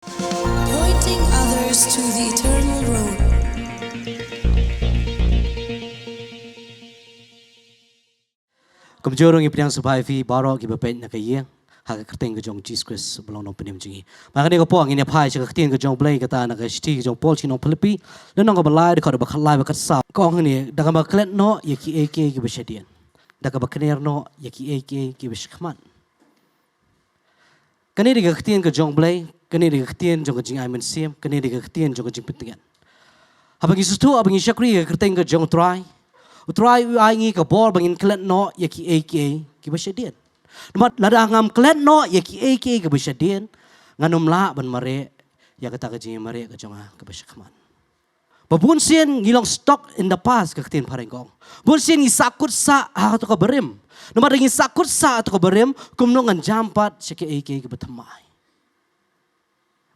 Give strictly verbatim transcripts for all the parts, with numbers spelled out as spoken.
Pointing others to the eternal road. Kumjuh ruh ngi pdiang sngewbha ïa phi baroh kiba peit na ka ïing ha ka kyrteng ka jong u Jisu Khrist ba long Nongpynim jong ngi. Ba kane ka por ngin ïa phai sha ka ktien ka jong u Blei kata na ka shithi ka jong u Paul sha ki nong Philippi, lynnong kaba lai, dkhot ba khatlai bad khatsaw. Ka ong hangne, da kaba klet noh ïa kiei kiei kiba shadien, da kaba kner noh ïa kiei kiei kiba shakhmat. Kane dei ka ktien ka jong u Blei, kane dei ka ktien jong ka jingai mynsiem, kane dei ka ktien jong ka jingpyntngen. Haba ngi sngewthuh, haba ngi shakri ïa ka kyrteng ka jong u Trai, u Trai u ai ngi ka bor ba ngin klet noh ïa kiei kiei kiba shadien. Namar lada ngam klet noh ïa kiei kiei kiba shadien, ngan ym lah ban mareh ïa kata ka jingmareh ka jong nga kaba shakhmat. Ba bun sien ngi long stuck in the past, ka ktien phareng ka ong. Bun sien ngi sahkut sah ha kato kaba rim. Namar da ngi sahkut sah ha kato kaba rim, kumno ngan jam pat sha kiei kiei kiba thymmai.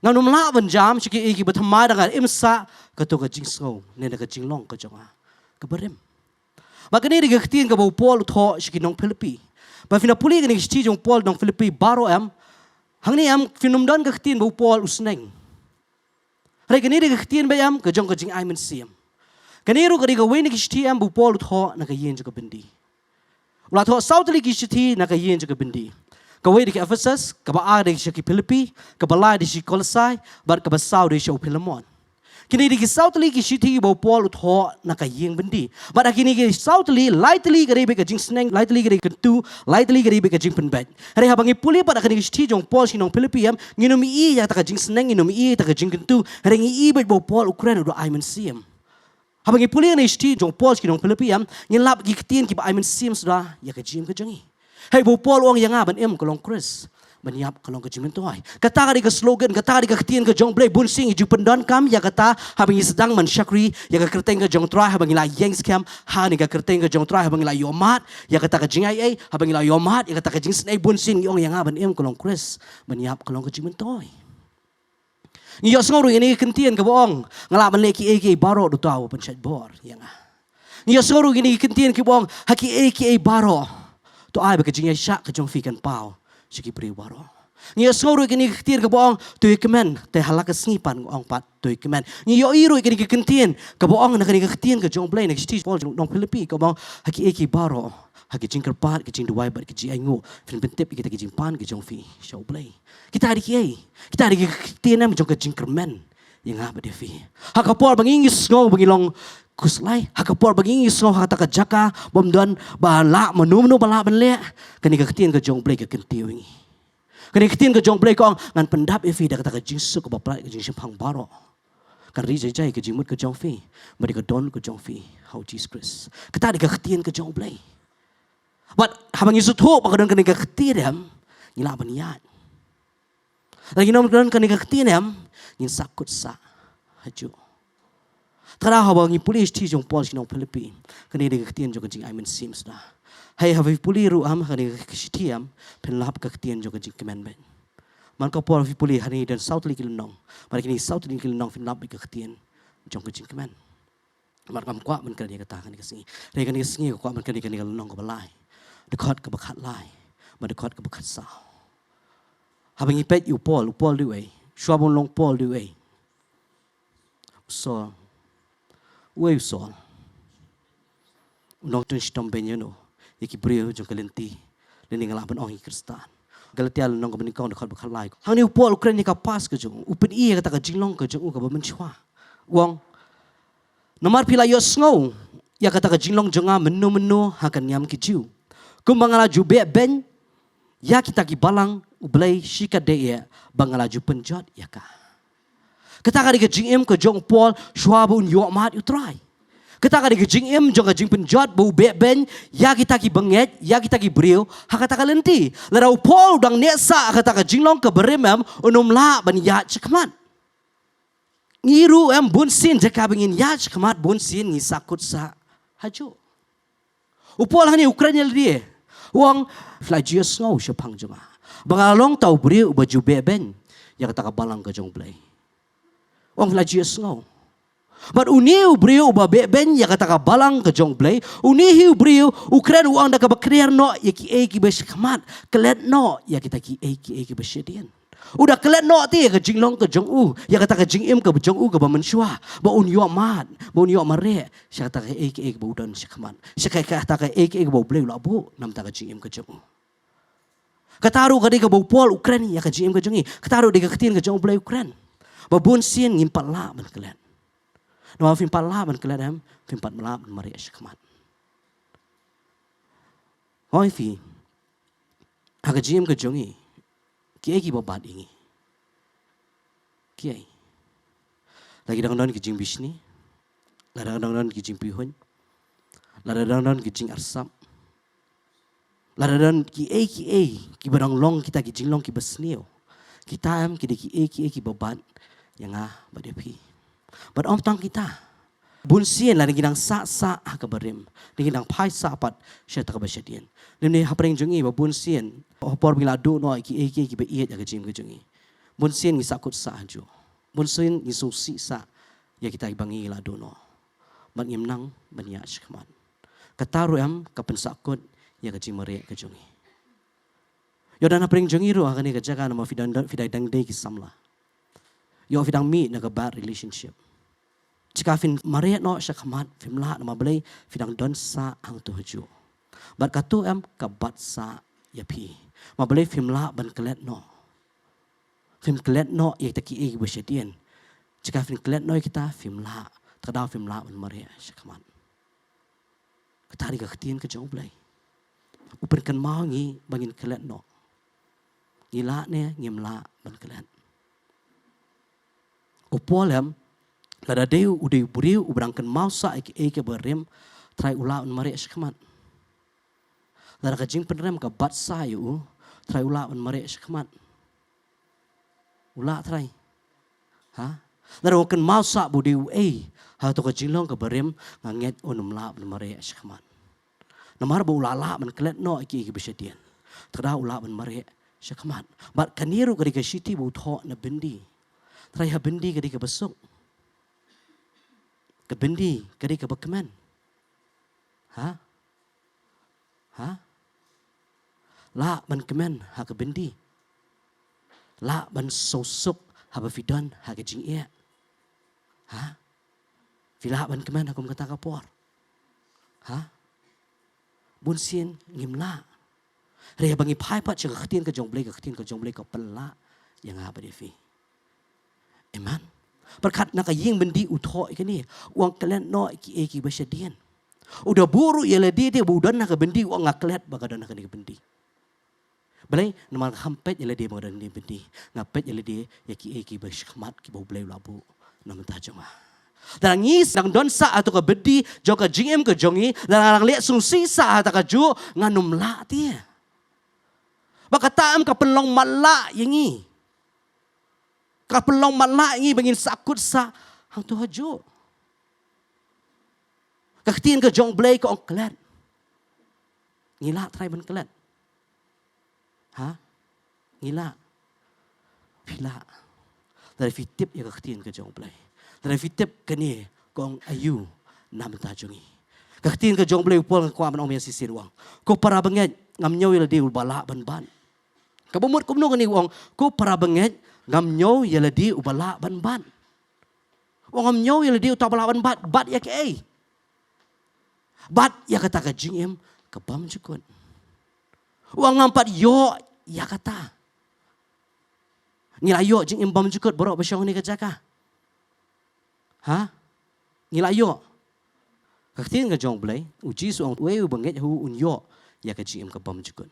Ngan ym lah ban jam sha kiei kiei kiba thymmai da nga im sah kato ka jingsngew ne da ka jinglong ka jong nga kaba rim. Ba kane dei ka ktien kaba u Paul u thoh sha ki nong Philippi. Ba phin ïa pule kane ka shithi jong u Paul nong Philippi baroh em, hangne em phin ym don ka ktien ba u Paul u sneng. Hynrei kane dei ka ktien ba em ka jong ka jingai mynsiem. Kane ruh ka dei kawei na ki shithi em ba u Paul u thoh na ka ïing jong ka byndi. U la thoh saw tylli ki shithi na ka ïing jong ka byndi. Kawei dei ki Ephesus, kaba ar dei sha ki Philippi, kaba lai dei sha ki Kolosai, bad kaba saw dei sha u Philemon. Kine dei ki saw tylli ki shithi ba u Paul u thoh na ka ïing byndi. Bad ha kine ki saw tylli, lai tylli ka dei beit ka jingsneng, lai tylli ka dei kyntu, lai tylli ka dei beit ka jingpynbeit. Hynrei haba ngi pule pat ha kane ka shithi jong u Paul sha ki nong Philippi em, ngin ym ïohi ïa kata ka jingsneng, ngin ym ïohi ïa kata ka jingkyntu. Hynrei ngi ïohi beit ba u Paul u kren u da ai mynsiem. Haba ngi pule ïa kane ka shithi jong u Paul sha ki nong Philippi em, ngin lap ki ktien kiba ai mynsiem suda ïa ka jingim ka jong ngi. Hei, ba u Paul u ong ïa nga ban im ka long Khrist, ban ïap ka long ka jingmyntoi. Kata ka dei ka slogan, kata ka dei ka ktien ka jong u Blei, bun sien ngi ju pyndonkam ïa kata haba ngi sdang ban shakri ïa ka kyrteng ka jong u Trai, haba ngi la ïeng skhem ha kane ka kyrteng ka jong u Trai, haba ngi la ïohmad ïa kata ka jingaiei, haba ngi la ïohmad ïa kata ka jingisynei, bun sien ngi ong ïa nga ban im ka long Khrist, ban ïap ka long ka jingmyntoi. Ngi ïohsngew ruh ïa kane ka ktien kaba ong, nga lah ban leh kiei kiei baroh da uta uba pynshait bor ïa nga. Ngi ïohsngew ruh ïa kane ka ktien kaba ong, ha kiei kiei baroh, to ai ba ka jingïaishah ka jong phi kan paw sha ki briew baroh. Ngi ïohsngew ruh ïa kane ka ktien kaba ong, to ïakmen, te ha la ka sngi pat nga ong pat, to ïakmen. Ngi ïohi ruh ïa kane ka ktien kaba ong na kane ka ktien ka jong u Blei na ka shithi Paul nong Philippi kaba ong, ha kiei kiei baroh, ha ki jingkyrpad, ki jingduwai bad ki jingainguh, phin pyntip ïa kita ki jingpan ki jong phi sha u Blei. Kita dei kiei? Kita dei ki ktien em jong ka jingkyrmen ïa nga bad ïa phi. Ha ka por ba ngi, ngi sngew ba ngi long khuslai, ha ka por ba ngi, ngi sngew ha kata ka jaka bym don ba lah mano mano ba lah ban leh, kane ka ktien ka jong u Blei ka kyntiew ïa ngi. Kane ka ktien ka jong u Blei ka ong, ngan pyndap ïa phi da kata ka jingsuk kaba palat ka jingshemphang baroh. Kan ri jai jai ka jingmut ka jong phi bad ïa ka don ka jong phi ha u Jisu Khrist. Kata dei ka ktien ka jong u Blei. Bad haba ngi sngewthuh ba ka don kane ka ktien em, ngi lah ban ïaid. Lada ngim don kane ka ktien em, ngin sahkut sah hajuh. Te haba ngi pule ïa ka shithi jong u Paul sha ki nong Philippi, kane dei ka ktien jong ka jingai mynsiem suda. Hei, haba phi pule ruh em ha kane ka shithi em, phin lap ka ktien jong ka jingkmen beit. Man ka por phi pule hangne don saw tylli ki lynnong. Bad kine saw tylli ki lynnong phin lap beit ka ktien jong ka jingkmen. Namar ngam kwah ban kren ïa kata ha kane ka sngi. Hynrei ha kane ka sngi nga kwah ban kren ïa kane ka lynnong kaba lai, dkhot kaba khatlai bad dkhot kaba khatsaw. Haba ngi peit ïa u Paul, u Paul dei uei? Shuwa ba un long Paul dei uei? U Saul. Uei u Saul? U nongtun shitom bein ïa uno? Ïa ki briew jong ka lynti, lane nga lah ban ong ïa ki Khristan. Galatia lynnong kaba nyngkong, dkhot ba khatlai. Hangne u Paul u kren ïa ka past ka jong u, u pyni ïa kata ka jinglong ka jong u kaba mynshuwa. U ong, namar phi la ïohsngew ïa kata ka jinglong jong nga mynno mynno ha ka niam ki Jiw, kumba nga la ju beh beiñ ïa kita ki balang U Blei shikatdei eh, ba nga la ju pynjot ïa ka. Kata ka dei ka jingim ka jong u Paul shuwa ba un ïohmad ïa u Trai. Kata ka dei ka jingim jong ka jingpynjot ba u beh beiñ ïa kita ki bangeit, ïa kita ki briew ha kata ka lynti. Lada u Paul u dang neh sah ha kata ka jinglong kaba rim em, un ym lah ban ïaid shakhmat. Ngi ruh em, bun sien jaka ba ngin ïaid shakhmat, bun sien ngi sahkut sah hajuh. U Paul hangne u kren ïa lade, u ong, phi la ju ïohsngew shaphang jong nga ba nga la long uta u briew uba ju beh beiñ ïa kata ka balang ka jong U Blei. U ong phi la ju ïohsngew. Bad une u briew uba beh beiñ ïa kata ka balang ka jong U Blei, une hi u briew u kren, u ong, da kaba kner noh ïa kiei kiba shakhmat, klet noh ïa kita kiei kiei kiba shadien. U da klet noh te ïa ka jinglong ka jong u, ïa kata ka jingim ka jong u kaba mynshuwa, ba un ïoh mad, ba un ïoh mareh sha kata kaei kaei kaba u don sha khmat, sha kata kaei kaei kaba U Blei u la buh na bynta ka jingim ka jong u. Kata ruh ka dei kaba u Paul u kren ïa ka jingim ka jong ngi. Kata ruh dei ka ktien ka jong U Blei u kren ba bun sien ngim pat lah ban klet. Namar phim pat lah ban klet em, phim pat lah ban mareh sha khmat. Hooid phi, ha ka jingim ka jong ngi, kiei kiba bat ïa ngi? Kiei? La ki dang don ki jingbishni, la dang don ki jingpihuiñ, la dang don ki jingarsap, la dang don kiei kiei kiba dang long kita ki jinglong kiba sniew. Kita em ki dei kiei kiei kiba bat ïa nga bad ïa phi. Bad ym tang kita, bun sien lada ngi dang sah sah ha kaba rim, lada ngi dang phai sah pat sha kata kaba shadien. Lymne hapdeng jong ngi ba bun sien, ha por ba ngi la duh noh ïa kiei kiei kiba ïeit ha ka jingim ka jong ngi, bun sien ngi sahkut sah hajuh. Bun sien ngi sngewsih sah ïa kita kiba ngi la duh noh, bad ngim nang ban ïaid shakhmat. Kata ruh em ka pynsahkut ïa ka jingmareh ka jong ngi. Ïoh, don hapdeng jong ngi ruh ha kane ka jaka, namar phi dang, phi dang dei ki samla. Ïoh, phi dang mih na ka bad relationship. Jaka phin mareh noh sha khmat phim lah, namar balei? Phi dang don sah hangto hajuh. Bad kato em ka bat sah ïa phi. Namar balei? Phim lah ban klet noh. Phim klet noh ïa kita kiei kiba shadien. Jaka phin klet noh ïa kita phim lah, te ka daw phim lah ban mareh sha khmat. Kata dei ka ktien ka jong U Blei. U pynkynmaw ngi ba ngin klet noh. Ngi lah ne ngim lah ban klet? U Paul em, lada dei u, u dei u briew uba dang kynmaw sah ïa kiei kiba rim, Trai u lah ban mareh sha khmat. Lada ka jingpynrem ka bat sah ïa u, Trai u lah ban mareh sha khmat. U lah Trai? Ha? Lada u kynmaw sah ba u dei uei ha kato ka jinglong kaba rim, nga ngeit un ym lah ban mareh sha khmat. Namar ba u la lah ban klet noh ïa kiei kiba shadien, te ka daw u lah ban mareh sha khmat. Bad kane ruh ka dei ka shithi ba u thoh na byndi. Trai, ha byndi ka dei kaba suk. Ka byndi ka dei kaba kmen. Ha? Ha? Lah ban kmen ha ka byndi? Lah ban sngewsuk haba phi don ha ka jingeh? Ha? Phi lah ban kmen ha kum kata ka por? Ha? Bun sien ngim lah. Hynrei haba ngi phai pat sha ka ktien ka jong U Blei, ka ktien ka jong U Blei ka pynlah ïa nga bad ïa phi. Amen. Pyrkhat na ka ïing byndi u thoh ïa kane, u ong klet noh ïa kiei kiba shadien. U da buh ruh ïa lade te ba u don ha ka byndi, u ong nga klet ba ka don ha kane ka byndi. Balei? Namar nga kham peit ïa lade ba nga don ha kane ka byndi. Nga peit ïa lade ïa kiei kiba shakhmat kiba U Blei u la buh na bynta jong nga. Lada ngi sdang don sah ha kato ka byndi jong ka jingim ka jong ngi, lada nga dang leh sngewsih sah ha kata kajuh, ngan ym lah te. Ba kata em ka pynlong matlah ïa ngi. Ka pynlong matlah ïa ngi ba ngin sahkut sah hangto hajuh. Ka ktien ka jong U Blei ka ong klet. Ngi lah Trai ban klet? Ha? Ngi lah? Phi lah. Lada phi tip ïa ka ktien ka jong U Blei. Lada phi tip kane ka ong aïu na bynta jong ngi. Ka ktien ka jong U Blei, u Paul nga kwah ban ong ïa shisien, u ong, ko para bangeit, ngam ñiew ïa lade uba lah ban bat. Kaba mut kumno kane, u ong, ko para bangeit, ngam ñiew ïa lade uba lah ban bat. U ong ngam ñiew ïa lade uta uba lah ban bat, bat ïa kaei? Bat ïa kata ka jingim ka bymjukut. U ong ngam pat ïoh ïa kata. Ngi la ïoh jingim bymjukut baroh ba shong ha kane ka jaka? Ha? Ngi la ïoh? Ka ktien ka jong U Blei, u Jisu u ong uei uba ngeit ha u un ïoh ïa ka jingim ka bymjukut.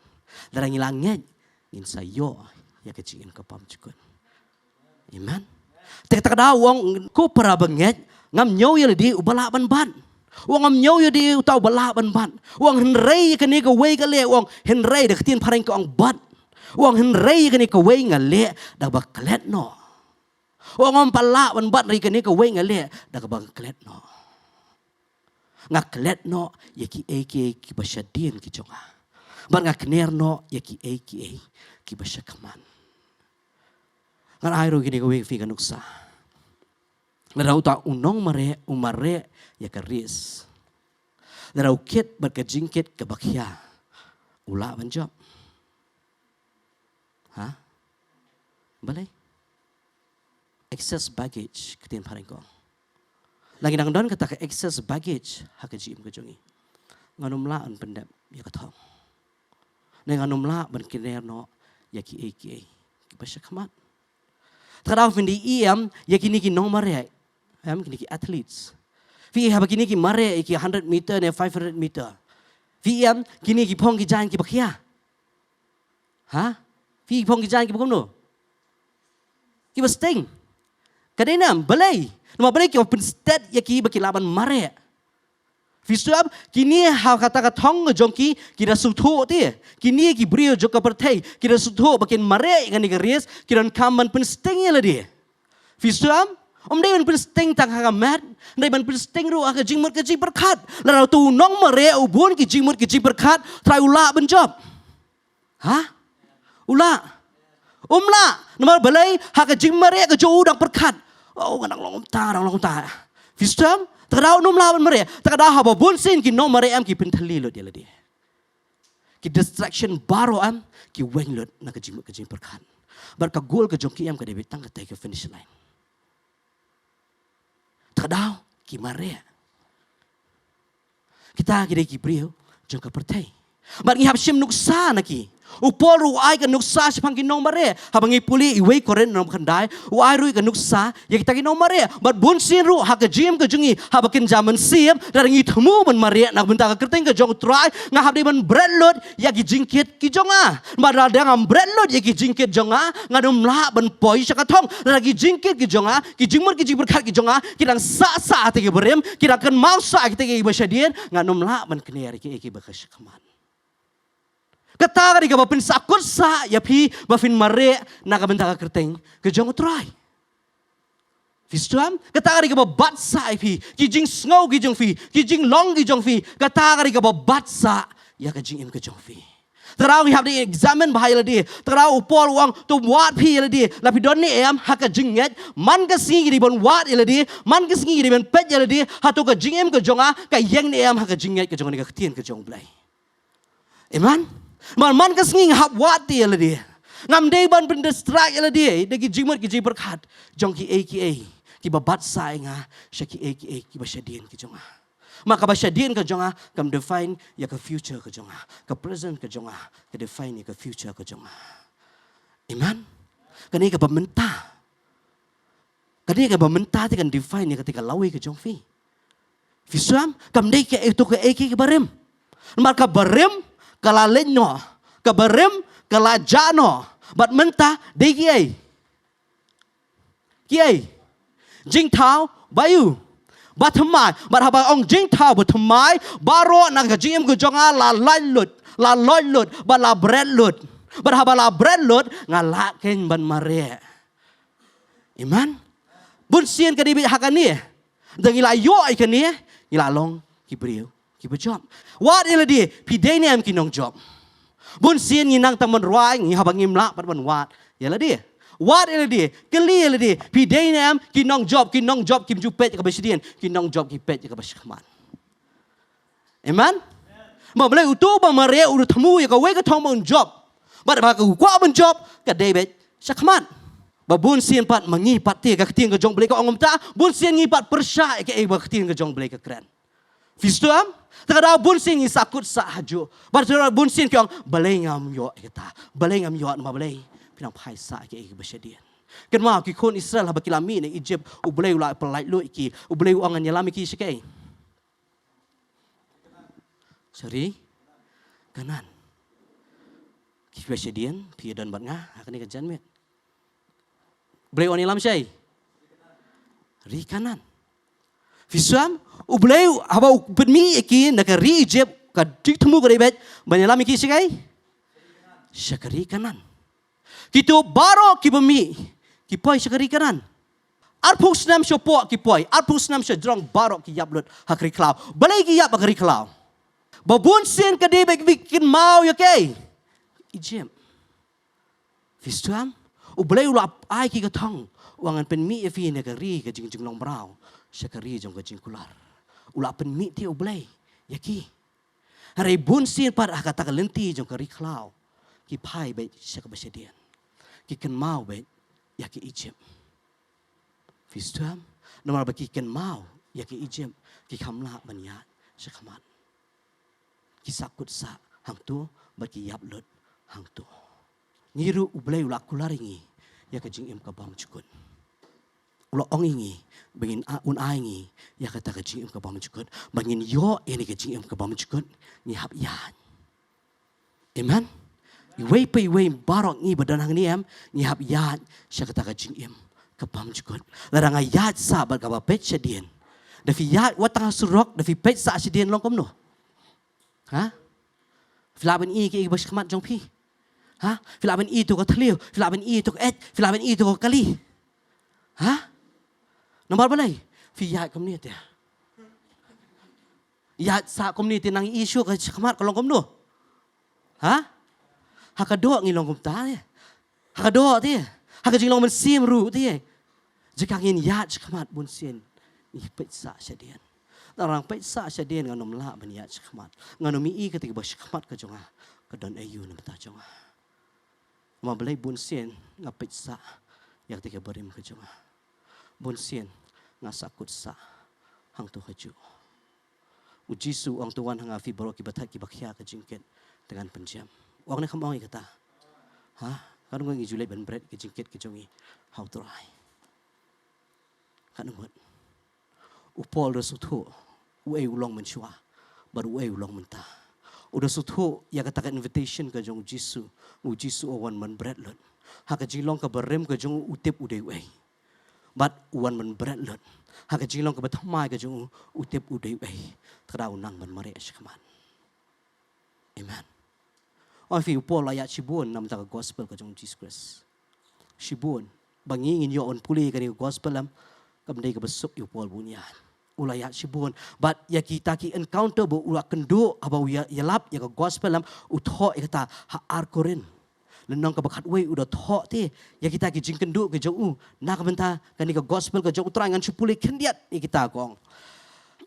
Lada ngi la ngeit, ngin sa ïoh ïa ka jingim ka bymjukut. Amen. Te kata ka daw u ong, ko para bangeit, ngam ñiew ïa lade uba lah ban bat. U ong ngam ñiew ïa lade uta uba lah ban bat. U ong hynrei ïa kane kawei nga leh, u ong hynrei, da ka ktien phareng ka ong but. U ong hynrei ïa kane kawei nga leh da kaba klet noh. U ong ngam pat lah ban bat ïa kane kawei nga leh da kaba klet noh. Nga klet noh ïa kiei kiei kiba shadien ki jong nga. Bad nga kner noh ïa kiei kiei kiba shakhmat. Ngan ai ruh kine kawei ïa phi ka nuksa. Lada uta u nongmareh u mareh ïa ka risk, lada u kit bad ka jingkit kaba khia, u lah ban jop? Ha? Balei? Excess baggage, ka ktien phareng ka ong. Lada ngi dang don kata ka excess baggage ha ka jingim ka jong ngi, ngan ym lah ban pyndep ïa ka thong. Ne ngan ym lah ban kner noh ïa kiei kiei kiba shakhmat. Te ka daw phin da ïohi em ïa kine ki nongmareh, em, kine ki athletes. Phi ïohi haba kine ki mareh ïa ki hundred meter ne five hundred meter, phi ïohi em kine ki phong ki jaiñ kiba khia? Ha? Phi phong ki jaiñ kiba kumno? Kiba sting. Ka dei namar balei? Namar balei? Kiba pynstet ïa ki ba ki lah ban mareh. Phi sngewthuh em? Kine ha kata ka thong ka jong ki, ki da sngewthuh te. Kine ki briew jong ka pyrthei ki da sngewthuh ba kin mareh ïa kane ka race, ki donkam ban pynsting ïa lade. Phi sngewthuh em? Ym dei ban pynsting tang ha ka met, ym dei ban pynsting ruh ha ka jingmut ka jingpyrkhat. Lada uto u nongmareh u bun ki jingmut ki jingpyrkhat, Trai u lah ban jop? Ha? U lah? Um lah. Namar balei? Ha ka jingmareh ka jong u u dang pyrkhat, "Oh, nga dang long kumta, dang long kumta." Phi sngewthuh em? Te ka daw un ym lah ban mareh. Te ka daw haba bun sien ki nongmareh em ki pynthylli lut ïa lade. Ki distraction baroh em ki weng lut na ka jingmut ka jingpyrkhat. Bad ka goal ka jong ki em ka dei beit tang katei ka finish line. Te ka daw ki mareh. Kita ki dei ki briew jong ka pyrthei. Bad ngi hap shim nuksa na ki. U Paul ruh u ai ka nuksa shaphang ki nongmareh. Haba ngi pule iwei Korinth lynnong khyndai, u ai ruh ka nuksa ïa kita ki nongmareh. Bad bun sien ruh ha ka jingim ka jong ngi, haba kin jam mynsiem, lada ngi thmu ban mareh na ka bynta ka kyrteng ka jong u Trai, nga hap dei ban bret lut ïa ki jingkit ki jong nga. Bad lada ngam bret lut ïa ki jingkit jong nga, ngan ym lah ban poi sha ka thong. Lada ki jingkit ki jong nga, ki jingmut ki jingpyrkhat ki jong nga ki dang sah sah ha kata ka barim, ki dang kynmaw sah ha kata kaba shadien, ngan ym lah ban kner ïa kiei kiba shakhmat. Kata ka dei kaba pynsangkut sah ïa phi ba phin mareh na ka bynta ka kyrteng ka jong u Trai. Phi sngewthuh em? Kata ka dei kaba bat sah ïa phi, ki jingsngew ki jong phi, ki jinglong ki jong phi. Kata ka dei kaba bat sah ïa ka jingim ka jong phi. Te ka daw ngi hap dei examine bha ïa lade. Te ka daw u Paul u ong, to wad phi ïa lade. Lada phi don ne em ha ka jingngeit, man ka sngi ngi dei ban wad ïa lade, man ka sngi ngi dei ban peit ïa lade, hato ka jingim ka jong nga ka ïeng ne em ha ka jingngeit ka jong nga ne ka ktien ka jong U Blei. Amen. Man, man ka sngi nga hap wad ïa lade. Ngam dei ban pyndistract ïa lade da ki jingmut ki jingpyrkhat jong kiei kiei kiba bat sah ïa nga sha kiei kiei kiba shadien ki jong nga. Ma kaba shadien ka jong nga kam define ïa ka future ka jong nga. Ka present ka jong nga ka define ïa ka future ka jong nga. Amen. Kane kaba mynta, kane kaba mynta te kan define ïa kata ka lawei ka jong phi. Phi sngewthuh em? Kam dei kaei kato kaei kaei ka barim. Namar ka barim ka la leit noh, ka barim ka la jah noh. Bad mynta dei kiei? Kiei? Jingthaw ba ïu, ba thymmai. Bad haba ong jingthaw ba thymmai, baroh na ka jingim ka jong nga la lait lut, la loit lut, bad la bret lut. Bad haba la bret lut, nga lah kein ban mareh. Amen. Bun sien ka dei beit ha kane. Lada ngi la ïoh ïa kane, ngi la long ki briew kiba jop. Wad ïa lade, phi dei ne em ki nongjop? Bun sien ngi nang tang ban rwai, ngi haba ngim lah pat ban wad ïa lade. Wad ïa lade, kylli ïa lade, phi dei ne em ki nongjop? Ki nongjop kim ju peit ïa kaba shadien, ki nongjop ki peit ïa kaba shakhmat. Amen. Ma balei? Uto uba mareh u da thmu ïa kawei ka thong ba un jop. Bad ba ka kwah ban jop ka dei beit shakhmat. Ba bun sien pat ma ngi pat te, ka ktien ka jong U Blei ka ong kumta, bun sien ngi pat pyrshah ïa kaei ba ka ktien ka jong U Blei ka kren. Phi sngewthuh em? Te ka daw bun sien ngi sangkut sah hajuh. Bad te ka daw bun sien ki ong, balei ngam ïoh ïa kata? Balei ngam ïoh? Namar balei? Phi nang phai sah ïa kaei kaba shadien. Kynmaw ki khun Israel haba ki la mih na Egypt, U Blei u la pyllait lut ïa ki. U Blei u ong ngan ïalam ïa ki sha kaei? Sha ri Kanaan. Kiba shadien phi ïa don bad nga ha kane ka janmiet. U Blei u ong ïalam shaei? Ri Kanaan. Phi sngewthuh em? U Blei haba u pynmih ïa ki na ka ri Egypt, ka jingthmu ka dei beit ban ïalam ïa ki sha kaei? Sha ka ri Kanaan. Kito baroh kiba mih ki poi sha ka ri Kanaan. Arphew snem shapoh ki poi, arphew snem shajrong baroh ki ïap lut ha ka ri khlaw. Balei ki ïap ha ka ri khlaw? Ba bun sien ka dei ba ki kynmaw ïa kaei? Egypt. Phi sngewthuh em? U Blei u la ai ki ka thong, u ong ngan pynmih ïa phi na ka ri ka jingjinglong mraw sha ka ri jong ka jingkular. U la pynmih te U Blei ïa ki. Hynrei bun sien pat ha kata ka lynti jong ka ri khlaw ki phai beit sha kaba shadien. Ki kynmaw beit ïa ki Egypt. Phi sngewthuh? Namar ba ki kynmaw ïa ki Egypt, ki kham lah ban ïaid shakhmat. Ki sahkut sah hangto bad ki ïap lut hangto. Ngi ruh U Blei u la kular ïa ngi ïa ka jingim ka bymjukut. U la ong ïa ngi ba ngin a-, un ai ngi ïa kata ka jingim ka bymjukut. Ba ngin ïoh ïa kane ka jingim ka bymjukut, ngi hap ïaid. Amen. Iwei pa iwei baroh ngi ba don hangne em, ngi hap ïaid sha kata ka jingim ka bymjukut. Lada nga ïaid sah bad kaba peit shadien. Da phi ïaid wat tang ha surok, da phi peit sah shadien long kumno? Ha? Phi lah ban i kiei kiba shakhmat jong phi? Ha? Phi lah ban i to ka thliew, phi lah ban i to ka eit, phi lah ban i to ka kali? Ha? Namar balei? Phi ïaid kumne te. Ïaid sah kumne te nang i shuh ka shakhmat ka long kumno? Ha? Ha ka doh ngi long kumta te. Ha ka doh te. Ha ka jinglong mynsiem ruh te. Jaka ngin ïaid shakhmat bun sien. Ngi peit sah shadien. Tang ba peit sah shadien ngan ym lah ban ïaid shakhmat. Ngan ym i kata kaba shakhmat ka jong nga. Ka don aïu na bynta jong nga. Namar balei bun sien nga peit sah ïa kata kaba rim ka jong nga. Bun sien nga sahkut sah hangto hajuh. U Jisu u ong to wan ha nga phi baroh kiba thait kiba khia ka jingkit te ngan pynjem. U ong ne kam ong ïa kata? Ha? Katno ngut ngi ju leit ban bret ka jingkit ka jong ngi ha U Trai? Katno ngut? U Paul u da sngewthuh uei u long mynshuwa bad uei u long mynta. U da sngewthuh ïa kata ka invitation ka jong U Jisu. U Jisu u ong wan ban bret lut. Ha ka jinglong kaba rim ka jong u, u tip u dei uei. Bad u wan ban bret lut. Ha ka jinglong kaba thymmai ka jong u, u tip u dei uei. Te u nang ban mareh shakhmat. Amen. Ong phi, u Paul u la ïaid shibun na bynta ka gospel ka jong U Jisu Khrist. Shibun. Ba ngi ngin ïoh ban pule kane ka gospel em, kam dei kaba suk ïa u Paul ba un ïaid. U la ïaid shibun. Bad ïa kita ki encounter ba u la kynduh haba u ïa-, ïalap ïa ka gospel em, u thoh ïa kata ha Ar Korinth. Lynnong kaba khatwei u da thoh te ïa kita ki jingkynduh ki jong u na ka bynta kane ka gospel ka jong U Trai. Ngan shu pule khyndiat ïa kita, kong.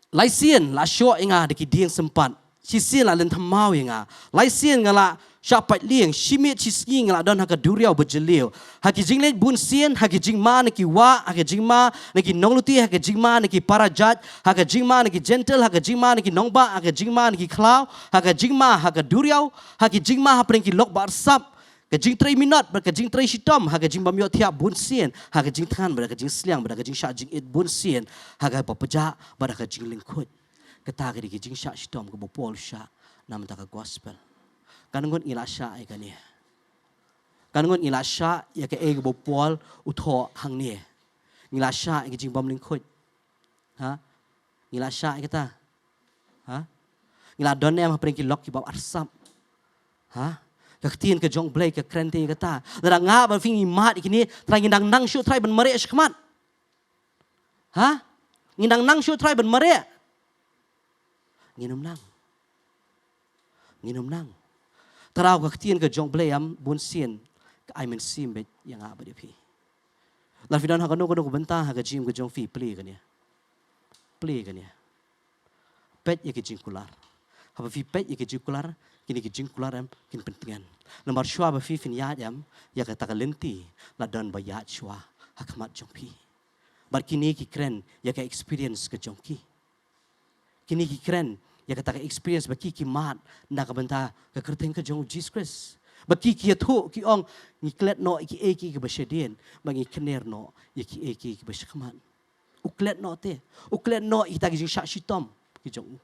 Lai sien la shoh ïa nga da ki dieng sympat. Shisien la lynthem maw ïa nga. Lai sien nga la shah pait lieng. Shi miet shi sngi nga la don ha ka duriaw ba jylliew. Ha ki jingleit bun sien, ha ki jingma na ki wah, ha ki jingma na ki nonglute, ha ki jingma na ki para jait, ha ki jingma na ki Jentil, ha ki jingma na ki nongbah, ha ki jingma na ki khlaw, ha ki jingma ha ka duriaw, ha ki jingma hapdeng ki lok ba arsap, ka jingtrei minot bad ka jingtrei shitom, ha ka jingbym ïohthiah bun sien, ha ka jingthngan bad ka jingsliang bad ka jingshah jingit bun sien, ha kaba pjah bad ha ka jinglyngkhuid. Kata ka dei ka jingshah shitom kaba u Paul u shah na bynta ka gospel. Katno ngut ngi la shah ïa kane? Katno ngut ngi la shah ïa kaei kaba u Paul u thoh hangne? Ngi la shah ïa ka jingbym lyngkhuid? Ha? Ngi la shah ïa kata? Ha? Ngi la don ne em hapdeng ki lok kiba arsap? Ha? Ka ktien ka jong U Blei ka kren te ïa kata. Lada nga bad phi ngi mad ïa kine, te ngin nang nang shuh trai ban mareh shakhmat? Ha? Ngin nang nang shuh trai ban mareh? Ngin ym nang. Ngin ym nang. Te ka ktien ka jong U Blei em bun sien ka ai mynsiem beit ïa nga bad ïa phi. Lada phi don ha kano kano ka bynta ha ka jingim ka jong phi, plie kane. Plie kane. Peit ïa ki jingkular. Haba phi peit ïa ki jingkular, kine ki jingkular em kin pyntngen. Namar shuwa ba phi phin ïaid em ïa kata ka lynti, la don ba ïaid shuwa ha khmat jong phi. Bad kine ki kren ïa ka experience ka jong ki. Kine ki kren ïa kata ka experience ba ki ki mad na ka bynta ka kyrteng ka jong U Jisu Khrist. Ba ki ki ïathuh ki ong, ngi klet noh ïa kiei kiei kiba shadien, ba ngi kner noh ïa kiei kiei kiba shakhmat. U klet noh te. U klet noh ïa kita ki jingshah shitom ki jong u.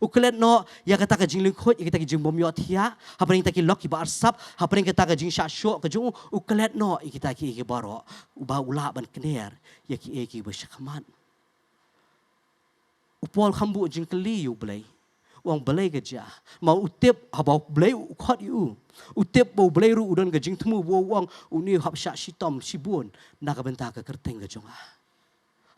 U klet noh ïa kata ka jinglyngkhuid, ïa kita ki jingbym ïohthiah hapdeng kita ki lok kiba arsap, hapdeng kata ka jingshah shoh ka jong u. U klet noh ïa kita kiei kiei baroh, uba u lah ban kner ïa kiei kiei kiba shakhmat. U Paul kham buh jingkylli ïa U Blei, u ong balei ka jia. Ma u tip haba U Blei u khot ïa u, u tip ba U Blei ruh u don ka jingthmu ba u ong une u hap shah shitom shibun na ka bynta ka kyrteng ka jong nga.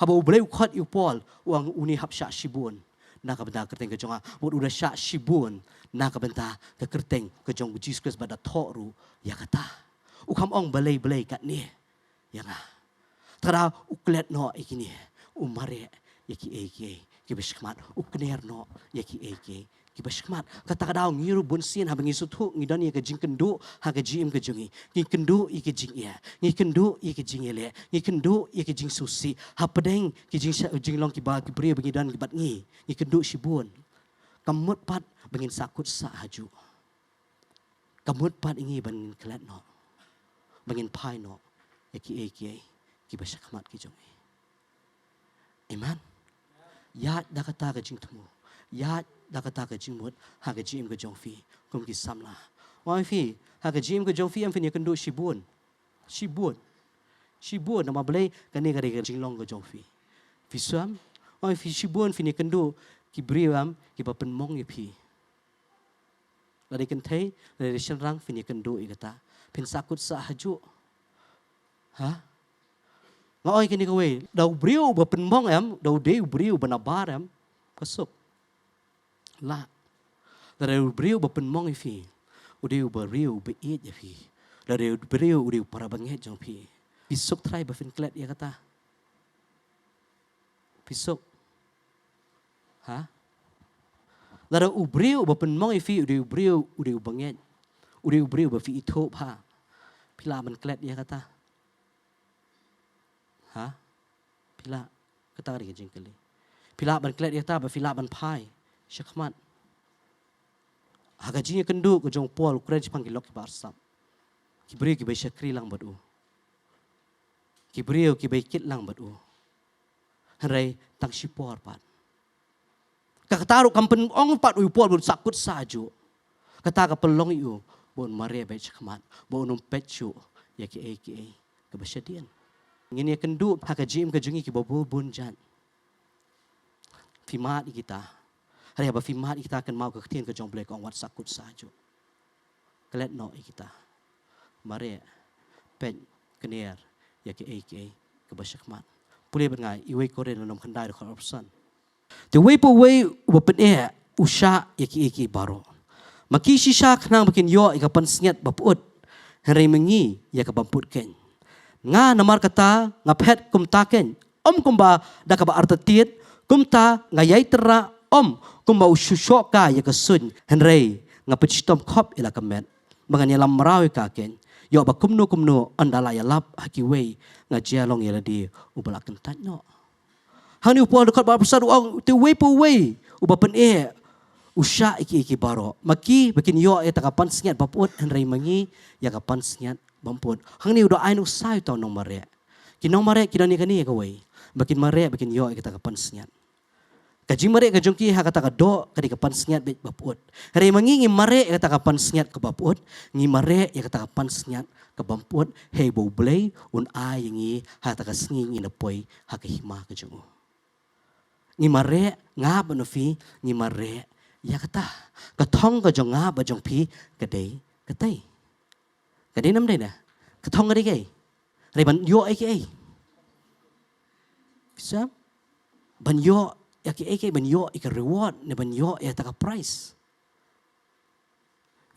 Haba U Blei u khot ïa u Paul, u ong une u hap shah shibun na ka bynta ka kyrteng ka jong nga. Bad u da shah shibun na ka bynta ka kyrteng ka jong U Jisu Khrist bad da thoh ruh ïa kata. U kham ong balei balei katne ïa nga. Te u klet noh ïa kine, u mareh ïa kiei kiei kiba shakhmat, u kner noh ïa kiei kiei kiba shakhmat. Kata ka daw ngi ruh bun sien haba ngi sngewthuh ngi don ïa ka jingkynduh ha ka jingim ka jong ngi. Ngi kynduh ïa ka jingeh, ngi kynduh ïa ka jingïaleh, ngi kynduh ïa ka jingsngewsih hapdeng ki jingsa-, jinglong kiba ki briew ba ngi don bad ngi. Ngi kynduh shibun. Kam mut pat ba ngin sahkut sah hajuh. Kam mut pat ïa ngi ban ngin klet noh, ba ngin phai noh ïa kiei kiei kiba shakhmat ki jong ngi. Amen. Ïaid da kata ka jingthmu, ïaid da kata ka jingmut ha ka jingim ka jong phi kum ki samla. Ong ïa phi, ha ka jingim ka jong phi em phin ïakynduh shibun, shibun, shibun. Namar balei? Kane ka dei ka jinglong ka jong phi. Phi sngew? Ong ïa phi, shibun phin ïakynduh ki briew em kiba pynmong ïa phi. Lada kynthei, lada shynrang, phin ïakynduh ïa kata. Phin sahkut sah hajuh. Ha? Nga ong ïa kane kawei, da u briew uba pynmong em, da u dei u briew uba nabar em, ka suk. Lah. Lada u briew uba pynmong ïa phi u dei u briew uba ïeit ïa phi, lada u briew u dei u para bangeit jong phi, phi suk trai ba phin klet ïa kata? Phi suk? Ha? Lada u briew uba pynmong ïa phi u dei u briew, u dei u bangeit, u dei u briew ba phi ithuh bha, phi lah ban klet ïa kata? Ha? Phi lah? Kata ka dei ka jingkylli. Phi lah ban klet ïa kata ba phi lah ban phai shakhmat? Ha ka jingïakynduh ka jong u Paul u kren shaphang ki lok kiba arsap, ki briew kiba shakri lang bad u, ki briew kiba kit lang bad u. Hynrei tang shipor pat. Kata ruh kam pynong pat u ïa u Paul ba un sahkut sah hajuh. Kata ka pynlong ïa u ba un mareh beit shakhmat, ba un ym peit shuh ïa kiei kiei kaba shadien. Ngin ïakynduh ha ka jingim ka jong ngi kiba bun bun jait. Phi mad ïa kita. Hynrei haba phi mad ïa kita, kynmaw ka ktien ka jong U Blei ka ong wat sahkut sah hajuh. Klet noh ïa kita. Mareh, peit, kner ïa kiei kiei kaba shakhmat. Pule bad nga Iwei Korinth lynnong khyndai dkhot arphew san. Te uwei pa uwei uba pyneh u shah ïa kiei kiei baroh. Ma ki shisha khnang ba kin ïoh ïa ka pansngiat baput, hynrei ma ngi ïa ka bymputkeiñ. Nga namar kata nga phet kumta keiñ, ym kumba da kaba artatien, kumta nga ïai tyrrah, ym kumba u shu shohkai ïa ka suiñ, hynrei nga pynshitom khop ïa la ka met ba ngan ïalam mraw ïa ka keiñ, ïoh ba kumno kumno ynda la ïalap ha kiwei nga jia long ïa lade uba la kyntait noh. Hangne u Paul dkhot ba arphew san u ong te uwei pa uwei uba pyneh u shah ïa kiei kiei baroh. Ma ki ba kin ïoh ïa kata ka pansngiat baput, hynrei ma ngi ïa ka pansngiat bymputkeiñ. Hangne u da ai nuksa ïa uta u nongmareh. Ki nongmareh ki don ïa kane ïa kawei, ba kin mareh ba kin ïoh ïa kata ka pansngiat. Ka jingmareh ka jong ki ha kata ka doh ka dei ka pansngiat beit baput. Hynrei ma ngi ngi mareh ïa kata ka pansngiat ka baput, ngi mareh ïa kata ka pansngiat ka bymputkeiñ, hei ba U Blei un ai ïa ngi ha kata ka sngi ngin da poi ha ka hima ka jong u. Ngi mareh, nga bad phi ngi mareh ïa kata. Ka thong ka jong nga bad jong phi ka dei katei. Ka dei nam dei na? Ka thong ka dei kaei? Hynrei ban ïoh ïa kiei? Phi sngew? Ban ïoh ïa kiei kiei, ban ïoh ïa ka reward ne ban ïoh ïa kata ka prize.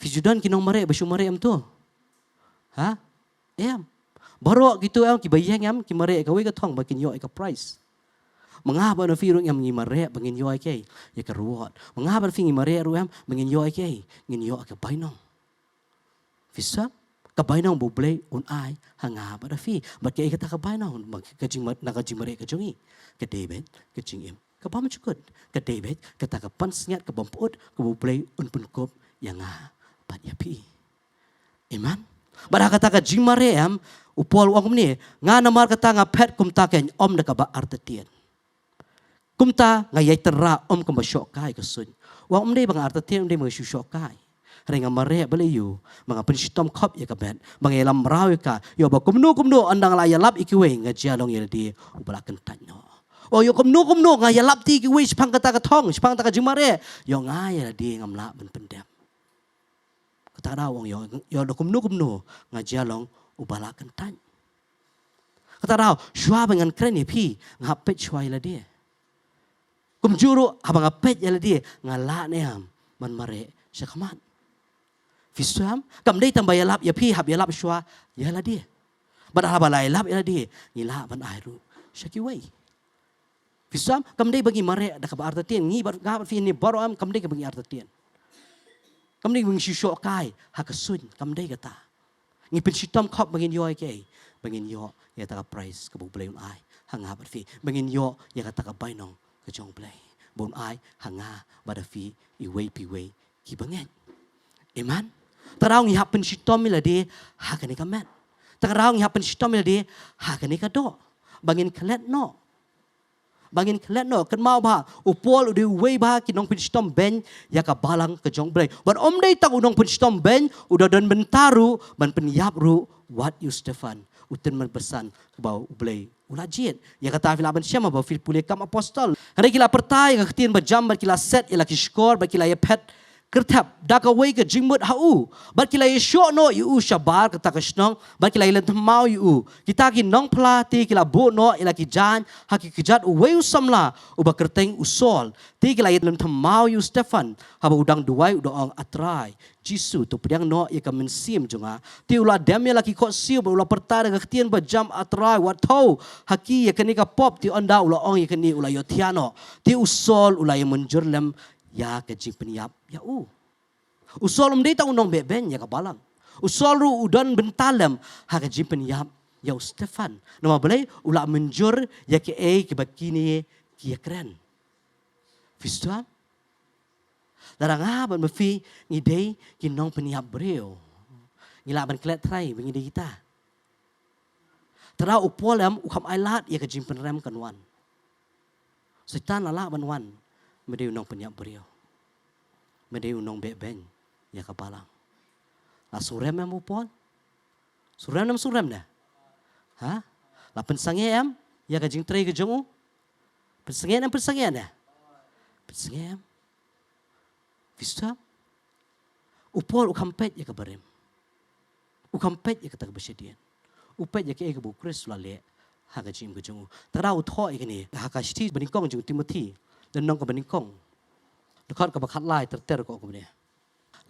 Phi ju don ki nongmareh ba shu mareh em to? Ha? Em. Baroh kito em kiba ïeng em ki mareh ïa kawei ka thong ba kin ïoh ïa ka prize. Ma nga bad phi ruh em ngi mareh ba ngin ïoh ïa kiei? Ïa ka reward. Ma nga bad phi ngi mareh ruh em ba ngin ïoh ïa kiei? Ngin ïoh ïa ka bainong. Phi sngew? Ka bainong ba U Blei un ai ha nga bad phi. Bad kaei kata ka bainong? Bad ka jingma-, na ka jingmareh ka jong ngi, ka dei beit ka jingim ka bymjukut. Ka dei beit kata ka pansngiat ka bymputkeiñ kaba U Blei un pynkup ïa nga bad ïa phi. Amen. Bad ha kata ka jingmareh em, u Paul u ong kumne, nga namar kata nga phet kumta keiñ, ym da kaba artatien. Kumta nga ïai tyrrah, ym kumba shohkai ka suiñ. U ong ym dei ba nga artatien, ym dei ba nga shu shohkai. Hynrei nga mareh balei? Ïoh ba nga pynshitom khop ïa ka met, ba nga ïalam mraw ïa ka, ïoh ba kumno kumno ynda nga la ïalap ïa kiwei nga jia long ïa lade uba la kyntait noh. O ïoh kumno kumno nga ïalap te ïa kiwei shaphang kata ka thong, shaphang kata ka jingmareh, ïoh nga ïa lade ngam lah ban pyndep. Kata ka daw ong ïoh, ïoh da kumno kumno nga jia long uba la kyntait. Kata ka daw shuwa ba ngan kren ïa phi nga hap peit shuwa ïa lade. Kumjuh ruh haba nga peit ïa lade nga lah ne em ban mareh shakhmat? Phi sngew? Kam dei tang ba ïalap ïa phi, hap ïalap shuwa ïa lade. Bad haba la ïalap ïa lade ngi lah ban ai ruh sha kiwei. Phi sngewthuh, kam dei ba ngi mareh da kaba artatien, ngi bad nga bad phi ne baroh em, kam dei kaba ngi artatien. Kam dei ba ngi shu shoh kai ha ka suiñ, kam dei kata. Ngi pynshitom khop ba ngin ïoh ïa kaei, ba ngin ïoh ïa kata ka prize kaba U Blei un ai ha nga bad phi, ba ngin ïoh ïa kata ka bainong ka jong U Blei ba un ai ha nga bad ha phi, iwei pa iwei kiba ngeit. Amen. Te ka daw ngi hap pynshitom ïa lade ha kane ka met. Te ka daw ngi hap pynshitom ïa lade ha kane ka doh, ba ngin klet noh, ba ngin klet noh. Kynmaw ba u Paul u dei uwei ba ki nongpynshitom beiñ ïa ka balang ka jong U Blei. Bad um dei tang u nongpynshitom beiñ, u da don bynta ruh ban pynïap ruh wat ïa u Stephan, u tymmen basan ba U Blei u la jied. Ïa kata phi lah ban shem haba phi pule Kam Apostol. Hynrei ki la pyrta ïa ka ktien bajam bad ki la set ïa la ki shkor bad ki la ïaphet kyrthep da kawei ka jingmut ha u, bad ki la ïashoh noh ïa u shabar kata ka shnong, bad ki la ïaleh thymmai ïa u. Kita ki nongphla te ki la buh noh ïa la ki jaiñ ha ki kjat uwei u samla uba kyrteng u Saul. Te ki la ïaleh thymmai ïa u Stephan haba u dang duwai, u da ong, A Trai Jisu, to pdiang noh ïa ka mynsiem jong nga. Te u la dem ïa la ki khohsiew bad u la pyrta da ka ktien bajam, A Trai, wat thew ha ki ïa kane ka pop. Te ynda u la ong ïa kane, u la ïohthiah noh. Te u Saul u la ïamynjur lem ïa ka jingpynïap ïa u. U Saul um dei tang u nongbeh beiñ ïa ka balang. U Saul ruh u don bynta lem ha ka jingpynïap ïa u Stephan. Namar balei? U la mynjur ïa kaei kaba kine ki ïakren. Phi sngewthuh? Lada nga bad ma phi ngi dei ki nongpynïap briew, ngi lah ban klet trai ba ngi dei kita. Te ka daw u Paul em, u kham ai lad ïa ka jingpynrem kan wan. Soitan la lah ban wan, me dei u nongpynïap briew, me dei u nongbeh beiñ ïa ka balang. La surem em u Paul? Surem em, surem ne? Ha? La pynsangeh em ïa ka jingtrei ka jong u? Pynsangeh em, pynsangeh ne? Pynsangeh em. Phi sngewthuh? U Paul u kham peit ïa ka barim. U kham peit ïa kata kaba shadien. U peit ïa kaei kaba u Khrist u la leh ha ka jingim ka jong u. Te ka daw u thoh ïa kane ha ka shithi banyngkong jong u Timothi, lynnong kaba nyngkong, dkhot kaba khatlai, ter ter ka ong kumne: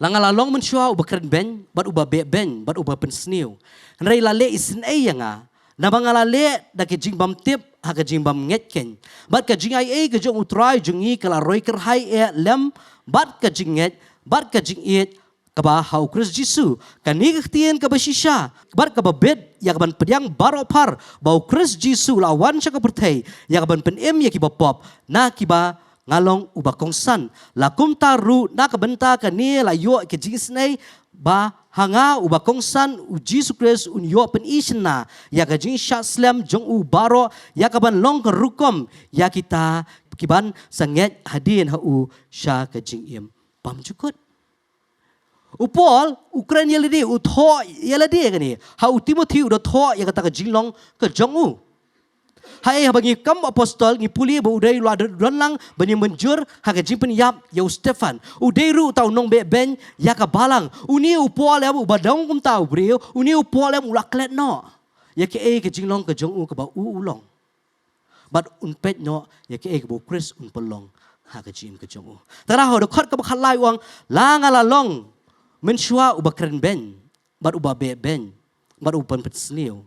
La nga la long mynshuwa uba kren beiñ bad uba beh beiñ bad uba pynsniew, hynrei la leh isynei ïa nga, naba nga la leh da ka jingbymtip ha ka jingbymngeit keiñ, bad ka jingaiei ka jong U Trai jong ngi ka la roi kyrhai eh lem bad ka jingngeit bad ka jingïeit kaba ha U Khrist Jisu. Kane ka ktien kaba shisha bad kaba bit ïa kaban pdiang baroh phar, ba U Khrist Jisu u la wan sha ka pyrthei ïa kaban pynim ïa kiba pop, na kiba nga long uba kongsan. La kumta ruh, na ka bynta kane la ïoh ka jingisynei, ba ha nga uba kongsan U Jisu Khrist un ïoh pynishynna ïa ka jingshah slem jong u baroh, ïa kaban long ka rukom ïa kita kiban sangeh hadien ha u sha ka jingim bymjukut. U Paul u kren ïa lade, u thoh ïa lade kane. Ha u Timothi u da thoh ïa kata ka jinglong ka jong u. Haei, haba ngi Kam Apostol ngi pule ba u dei u la don lang ban ïamynjur ha ka jingpynïap ïa u Stephan. U dei ruh uta u nongbeh beiñ ïa ka balang. Une u Paul em uba dang kumta u briew, une u Paul em u la klet noh ïa kaei ka jinglong ka jong u kaba u u long. Bad un peit noh ïa kaei kaba U Khrist un pynlong ha ka jingim ka jong u. Te ka daw ha u dkhot kaba khatlai u ong, la nga la long mynshuwa uba kren beiñ bad uba beh beiñ bad uba pynsniew,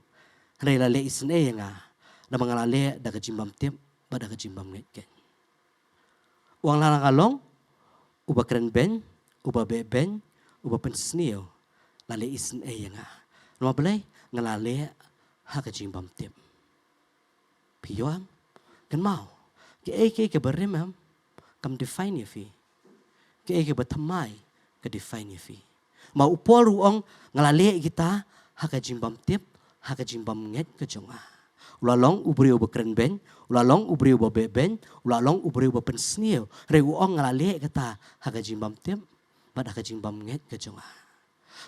hynrei la leh isynei ïa nga, naba nga la leh da ka jingbymtip bad da ka jingbymngeit keiñ. U ong, la nga la long uba kren beiñ, uba beh beiñ, uba pynsniew, la leh isynei ïa nga. Namar balei? Nga la leh ha ka jingbymtip. Phi ïoh em? Kynmaw, kaei kaei kaba rim em, kam define ïa phi. Kaei kaba thymmai ka define ïa phi. Ma u Paul ruh u ong, nga la leh ïa kita ha ka jingbymtip, ha ka jingbymngeit ka jong nga. U la long u briew uba kren beiñ, u la long u briew uba beh beiñ, u la long u briew uba pynsniew, hynrei u ong, nga la leh ïa kata ha ka jingbymtip bad ha ka jingbymngeit ka jong nga.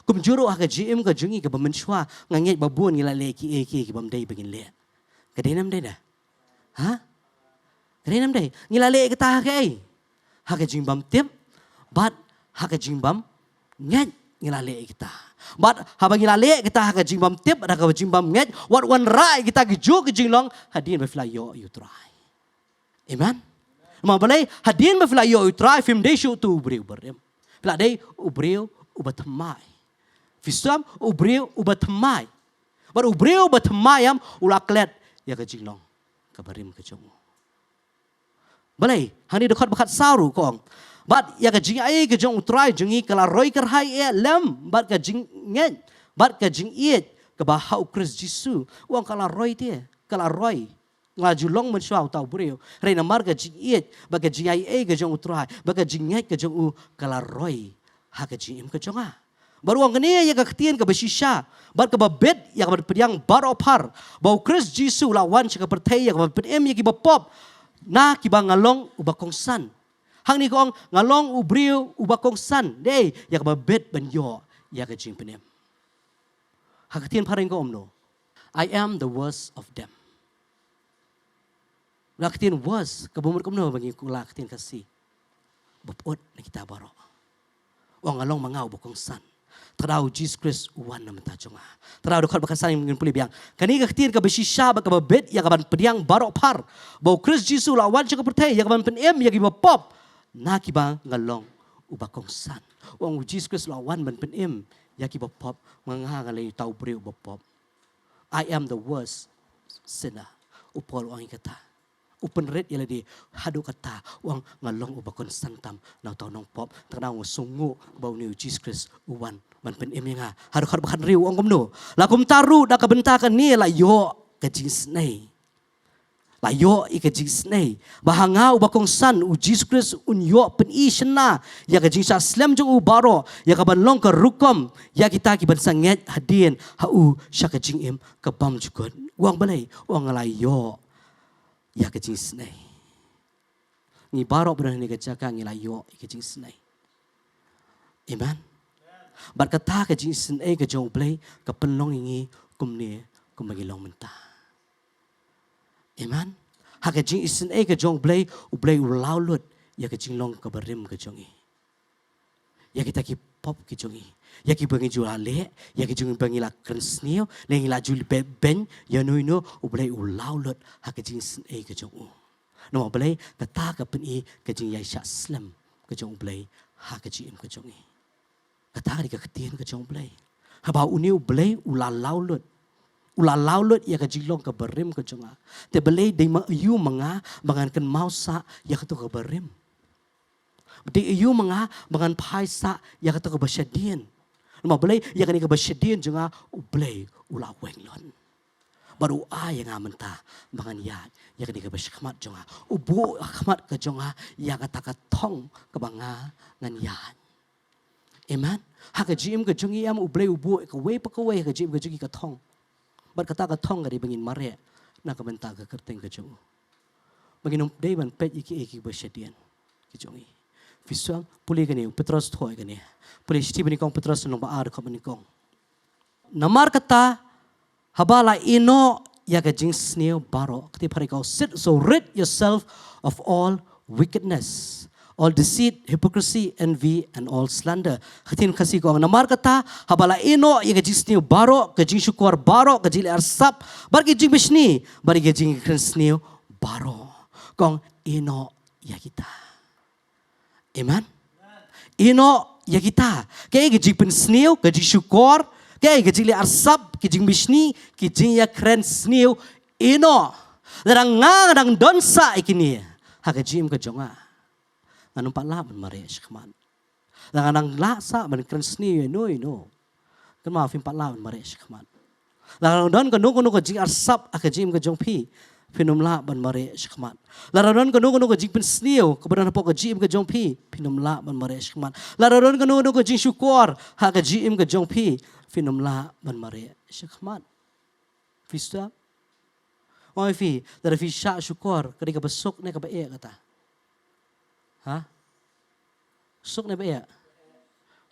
Kumjuh ruh ha ka jingim ka jong ngi kaba mynshuwa, nga ngeit ba bun ngi la leh kiei kiei kibym dei ba ngin leh. Ka dei ne ym dei ne? Ha? Ka dei ne ym dei? Ngi la leh ïa kata ha kaei? Ha ka jingbymtip bad ha ka jingbymngeit ngi la leh ïa kata. Bad haba ngi la leh ïa kata ha ka jingbymtip bad ha ka jingbymngeit, wat wanrah ïa kita kijuh ki jinglong hadien ba phi la ïoh ïa u Trai. Amen. Namar balei? Hadien ba phi la ïoh ïa u Trai phim dei shuh utu u briew barim. Phi la dei u briew uba thymmai. Phi sngewthuh? U briew uba thymmai. Bad u briew uba thymmai em u la klet ïa ka jinglong kaba rim ka jong u. Balei, hangne dkhot ba khatsaw ruh ka ong, bad ïa ka jingaiei ka jong U Trai jong ngi ka la roi kyrhai eh lem bad ka jingngeit bad ka jingïeit kaba ha U Khrist Jisu. U ong ka la roi te, ka la roi. Nga la ju long mynshuwa uta u briew. Hynrei namar ka jingïeit bad ka jingaiei ka jong U Trai bad ka jingngeit ka jong u, ka la roi ha ka jingim ka jong nga. Bad u ong kane ïa ka ktien kaba shisha bad kaba bit ïa ka ban pdiang baroh phar, ba U Khrist Jisu u la wan sha ka pyrthei ïa ka ban pynim ïa kiba pop, na kiba nga long uba kongsan. Hangne ka ong nga long u briew uba kongsan. Dei ïa kaba bit ban ïoh ïa ka jingpynim. Ha ka ktien phareng ka ong kumno? "I am the worst of them." La ka ktien worst, kaba mut kumno ba ngi kular ka ktien Khasi? Ba pyut na kita baroh. U ong nga long ma nga uba kongsan. Te da U Jisu Khrist u wan na bynta jong nga. Te da dkhot ba khatsan ngin pule biang. Kane ka ktien kaba shisha bad kaba bit ïa ka ban pdiang baroh phar, ba U Khrist Jisu u la wan sha ka pyrthei ïa ka ban pynim ïa kiba pop, na kiba nga long uba kongsan. U ong U Jisu Khrist u la wan ban pynim ïa kiba pop, ma nga nga long uta u briew uba pop. "I am the worst sinner." U Paul u ong ïa kata. U pynrit ïa lade haduh katta, u ong nga long uba kongsan tam na uta u nongpop. Te nga sngewnguh ba une U Jisu Khrist u wan ban pynim ïa nga. Ha dkhot ba khathynriew u ong kumno? "La kumta ruh da ka bynta kane la ïoh ka jingisynei." La ïoh ïa ka jingisynei. Ba ha nga uba kongsan U Jisu Khrist un ïoh pyni shynna ïa ka jingshah slem jong u baroh, ïa ka ban long ka rukom ïa kita kiban sangeh hadien ha u sha ka jingim ka bymjukut. U ong balei? U ong nga la ïoh ïa ka jingisynei. Ngi baroh ba don ha kane ka jaka ngi la ïoh ïa ka jingisynei. Amen. Bad kata ka jingisynei ka jong U Blei ka pynlong ïa ngi kumne kumba ngi long mynta. Amen. Ha ka jingisynei ka jong U Blei, U Blei u law lut ïa ka jinglong kaba rim ka jong ngi. Ïa kita ki pop ki jong ngi. Ïa kiba ngi ju la leh, ïa ki jong ngi ba ngi la kren sniew, ne ngi la ju leh beiñ ïa no ïa no, U Blei u law lut ha ka jingisynei ka jong u. Namar balei? Kata ka pyni ka jingïaishah slem ka jong U Blei ha ka jingim ka jong ngi. Kata ka dei ka ktien ka jong U Blei. Haba une U Blei u la law lut, u la law lut ïa ka jinglong kaba rim ka jong nga, te balei dei ma ïa u ma nga ba ngan kynmaw sah ïa kato kaba rim? Dei ïa u ma nga ba ngan phai sah ïa kato kaba shadien? Namar balei? Ïa kane kaba shadien jong nga U Blei u la weng lut. Bad u ai ïa nga mynta ba ngan ïaid ïa kane kaba shakhmat jong nga. U buh ha khmat ka jong nga ïa kata ka thong kaba nga ngan ïaid. Amen. Ha ka jingim ka jong ngi em, U Blei u buh kawei pa kawei ha ka jingim ka jong ngi ka thong. Bad kata ka thong ka dei ba ngin mareh na ka bynta ka kyrteng ka jong u. Ba ngin ym dei ban peit ïa kiei kiei kiba shadien ki jong ngi. Phi sngewthuh? Pule kane, u Petros thoh ïa kane. Pule shithi ba nyngkong Petros lynnong ba ar, dkhot ba nyngkong. Namar kata, haba la ïehnoh ïa ka jingsniew baroh, ka ktien phareng ka ong, sit, so rid yourself of all wickedness, all deceit, hypocrisy, envy, and all slander. Ka ktien Khasi ka ong, namar kata, haba la ïehnoh ïa ka jingsniew baroh, ka jingshukor baroh, ka jingleh arsap, bad ka jingbishni, bad ka jingkren sniew baroh. Ka ong, ïehnoh ïa kita. Amen. Ïehnoh ïa kita. Kaei ka jingpynsniew, ka jingshukor, kaei ka jingleh arsap, ka jingbishni, ka jingïakren sniew, ïehnoh. Lada nga nga dang don sah ïa kine ha ka jingim ka jong nga, ngan ym pat lah ban mareh shakhmat. Lada nga dang lah sah ban kren sniew ïa no ïa no, kynmaw phim pat lah ban mareh shakhmat. Lada don kano kano ka jingarsap ha ka jingim ka jong phi, phin ym lah ban mareh shakhmat. Lada don kano kano ka jingpynsniew kaba don hapoh ka jingim ka jong phi, phin ym lah ban mareh shakhmat. Lada don kano kano ka jingshukor ha ka jingim ka jong phi, phin ym lah ban mareh shakhmat. Phi sngewthuh? Ong ïa phi, lada phi shah shukor, ka dei kaba suk ne kaba eh kata? Ha? Suk ne ba eh?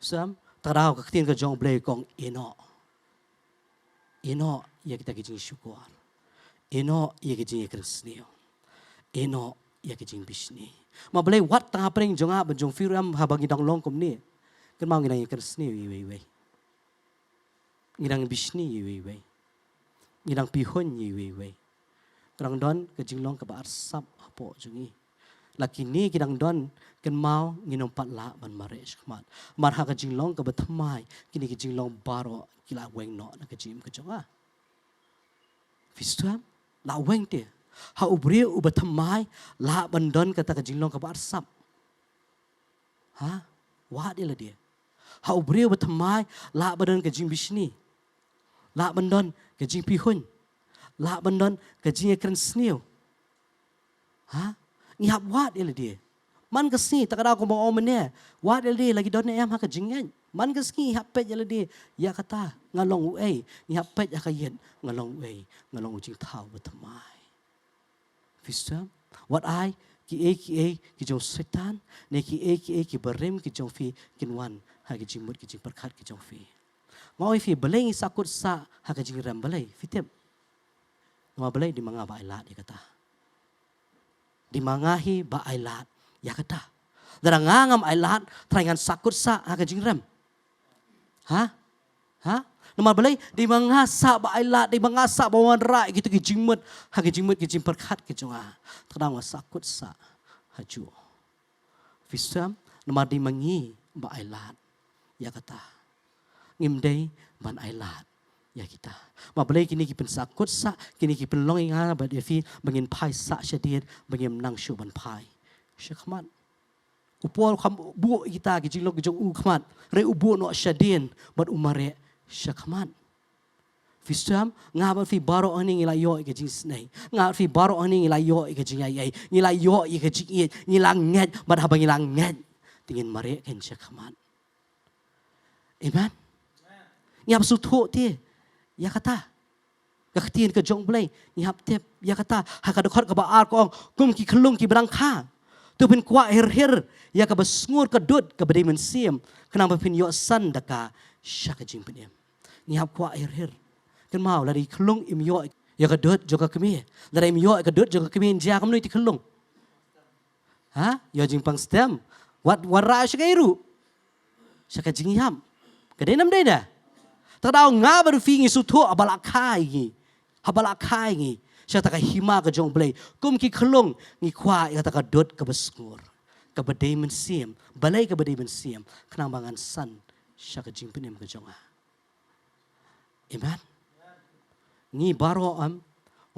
Sngewthuh? Te ka daw ka ktien ka jong U Blei ka ong, ïehnoh. Ïehnoh ïa kita ki jingshukor. Ïehnoh ïa ki jingïakren sniew. Ïehnoh ïa ki jingbishni. Namar balei? Wat tang hapdeng jong nga bad jong phi ruh em, haba ngi dang long kumne, kynmaw ngi dang ïakren sniew ïa iwei ïa iwei. Ngi dang bishni ïa iwei ïa iwei. Ngi dang pyrshah ïa iwei ïa iwei. Ka dang don ka jinglong kaba arsap hapoh jong ngi. Lada kine ki dang don, kynmaw ngin ym pat lah ban mareh shakhmat. Namar ha ka jinglong kaba thymmai, kine ki jinglong baroh ki la weng noh na ka jingim ka jong nga. Phi sngewthuh? La weng te. Ha u briew uba thymmai lah ban don kata ka jinglong kaba arsap. Ha? Wad ïa lade. Ha u briew uba thymmai lah ban don ka jingbishni. Lah ban don ka jingpihuiñ. Lah ban don ka jingïakren sniew. Ha? Ngi hap wad ïa lade. Man ka sngi, ta ka daw kumba ong mynne. Wad ïa lade, la ki don ne em ha ka jingngeit. Man ka sngi, ngi hap peit ïa lade. Ïa kata, nga long uei. Ngi hap peit ïa ka ïit, nga long uei. Nga long u jingthaw uba thymmai. Phi shem, wat ai, kiei kiei ki jong Soitan, ne kiei kiei ki barim ki jong phi kin wan ha ki jingmut ki jingpyrkhat ki jong phi. Nga ong ïa phi, balei ngi sahkut sah ha ka jingrem, balei, phi tip? Namar balei? Dei ma nga ba ai lad ïa kata. Dei ma nga hi ba ai lad ïa kata. Lada nga ngam ai lad, trai ngan sahkut sah ha ka jingrem. Ha? Ha? Namar balei? Dei ma nga sah ba ai lad, dei ma nga sah ba wanrah ïa kito ki jingmut, ha ki jingmut ki jingpyrkhat ki jong nga. Ta ka daw nga sahkut sah hajuh. Phi shem, namar dei ma ngi ba ai lad ïa kata. Ngim dei ban ai lad ïa kita. Namar balei kine ki pynsahkut sah, kine ki pynlong ïa nga bad ïa phi ba ngin phai sah shadien, ba ngim nang shuh ban phai shakhmat. U Paul kam buh ïa kita ki jinglong ki jong u khmat. Hynrei u buh noh shadien bad u mareh shakhmat. Phi shem, nga bad phi baroh hangne ngi la ïoh ïa ka jingisynei. Nga bad phi baroh hangne ngi la ïoh ïa ka jingaiei. Ngi la ïoh ïa ka jingïeit. Ngi la ngeit, bad haba ngi la ngeit, te ngin mareh kein shakhmat. Amen. Ngi hap sngewthuh te ïa kata. Ka ktien ka jong U Blei, ngi hap tip ïa kata. Ha ka dkhot kaba ar ka ong, kum ki khyllung kiba dang kha, to phin kwah hir hir ïa kaba sngur, ka dud kaba dei mynsiem, khnang ba phin ïoh san da ka sha ka jingpynim. Ngi hap kwah hir hir. Kynmaw, lada i khyllung im ïoh ïa ka dud jong ka kmie, lada im ïoh ïa ka dud jong ka kmie, in jia kumno ïa i khyllung? Ha? Ïoh jingpang stem. Wat, wat rah sha kaei ruh? Sha ka jingïap. Ka dei ne ym dei ne? Ta ka daw nga bad phi ngi sngewthuh haba la kha ïa ngi, haba la kha ïa ngi sha kata ka hima ka jong U Blei, kum ki khyllung ngi kwah ïa kata ka dud kaba sngur, kaba dei mynsiem. Balei kaba dei mynsiem? Khnang ba ngan san sha ka jingpynim ka jong nga. Amen. Ngi baroh, em,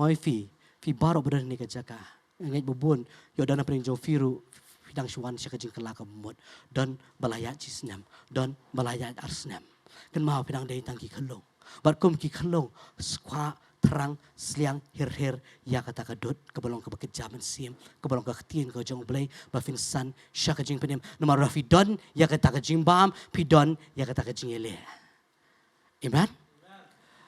oi phi, phi baroh ba don ha kane ka jaka, nga ngeit ba bun, ïoh don hapdeng jong phi ruh, phi dang shu wan sha ka jingkylla kaba mut. Don ba la ïaid shi snem, don ba la ïaid ar snem. Kynmaw, phi dang dei tang ki khyllung. Bad kum ki khyllung, kwah thrang sliang hir hir ïa kata ka dud kaba long kaba kjat mynsiem, kaba long ka ktien ka jong U Blei, ba phin san sha ka jingpynim. Namar lada phi don ïa kata ka jingbam, phi don ïa kata ka jingïaleh. Amen.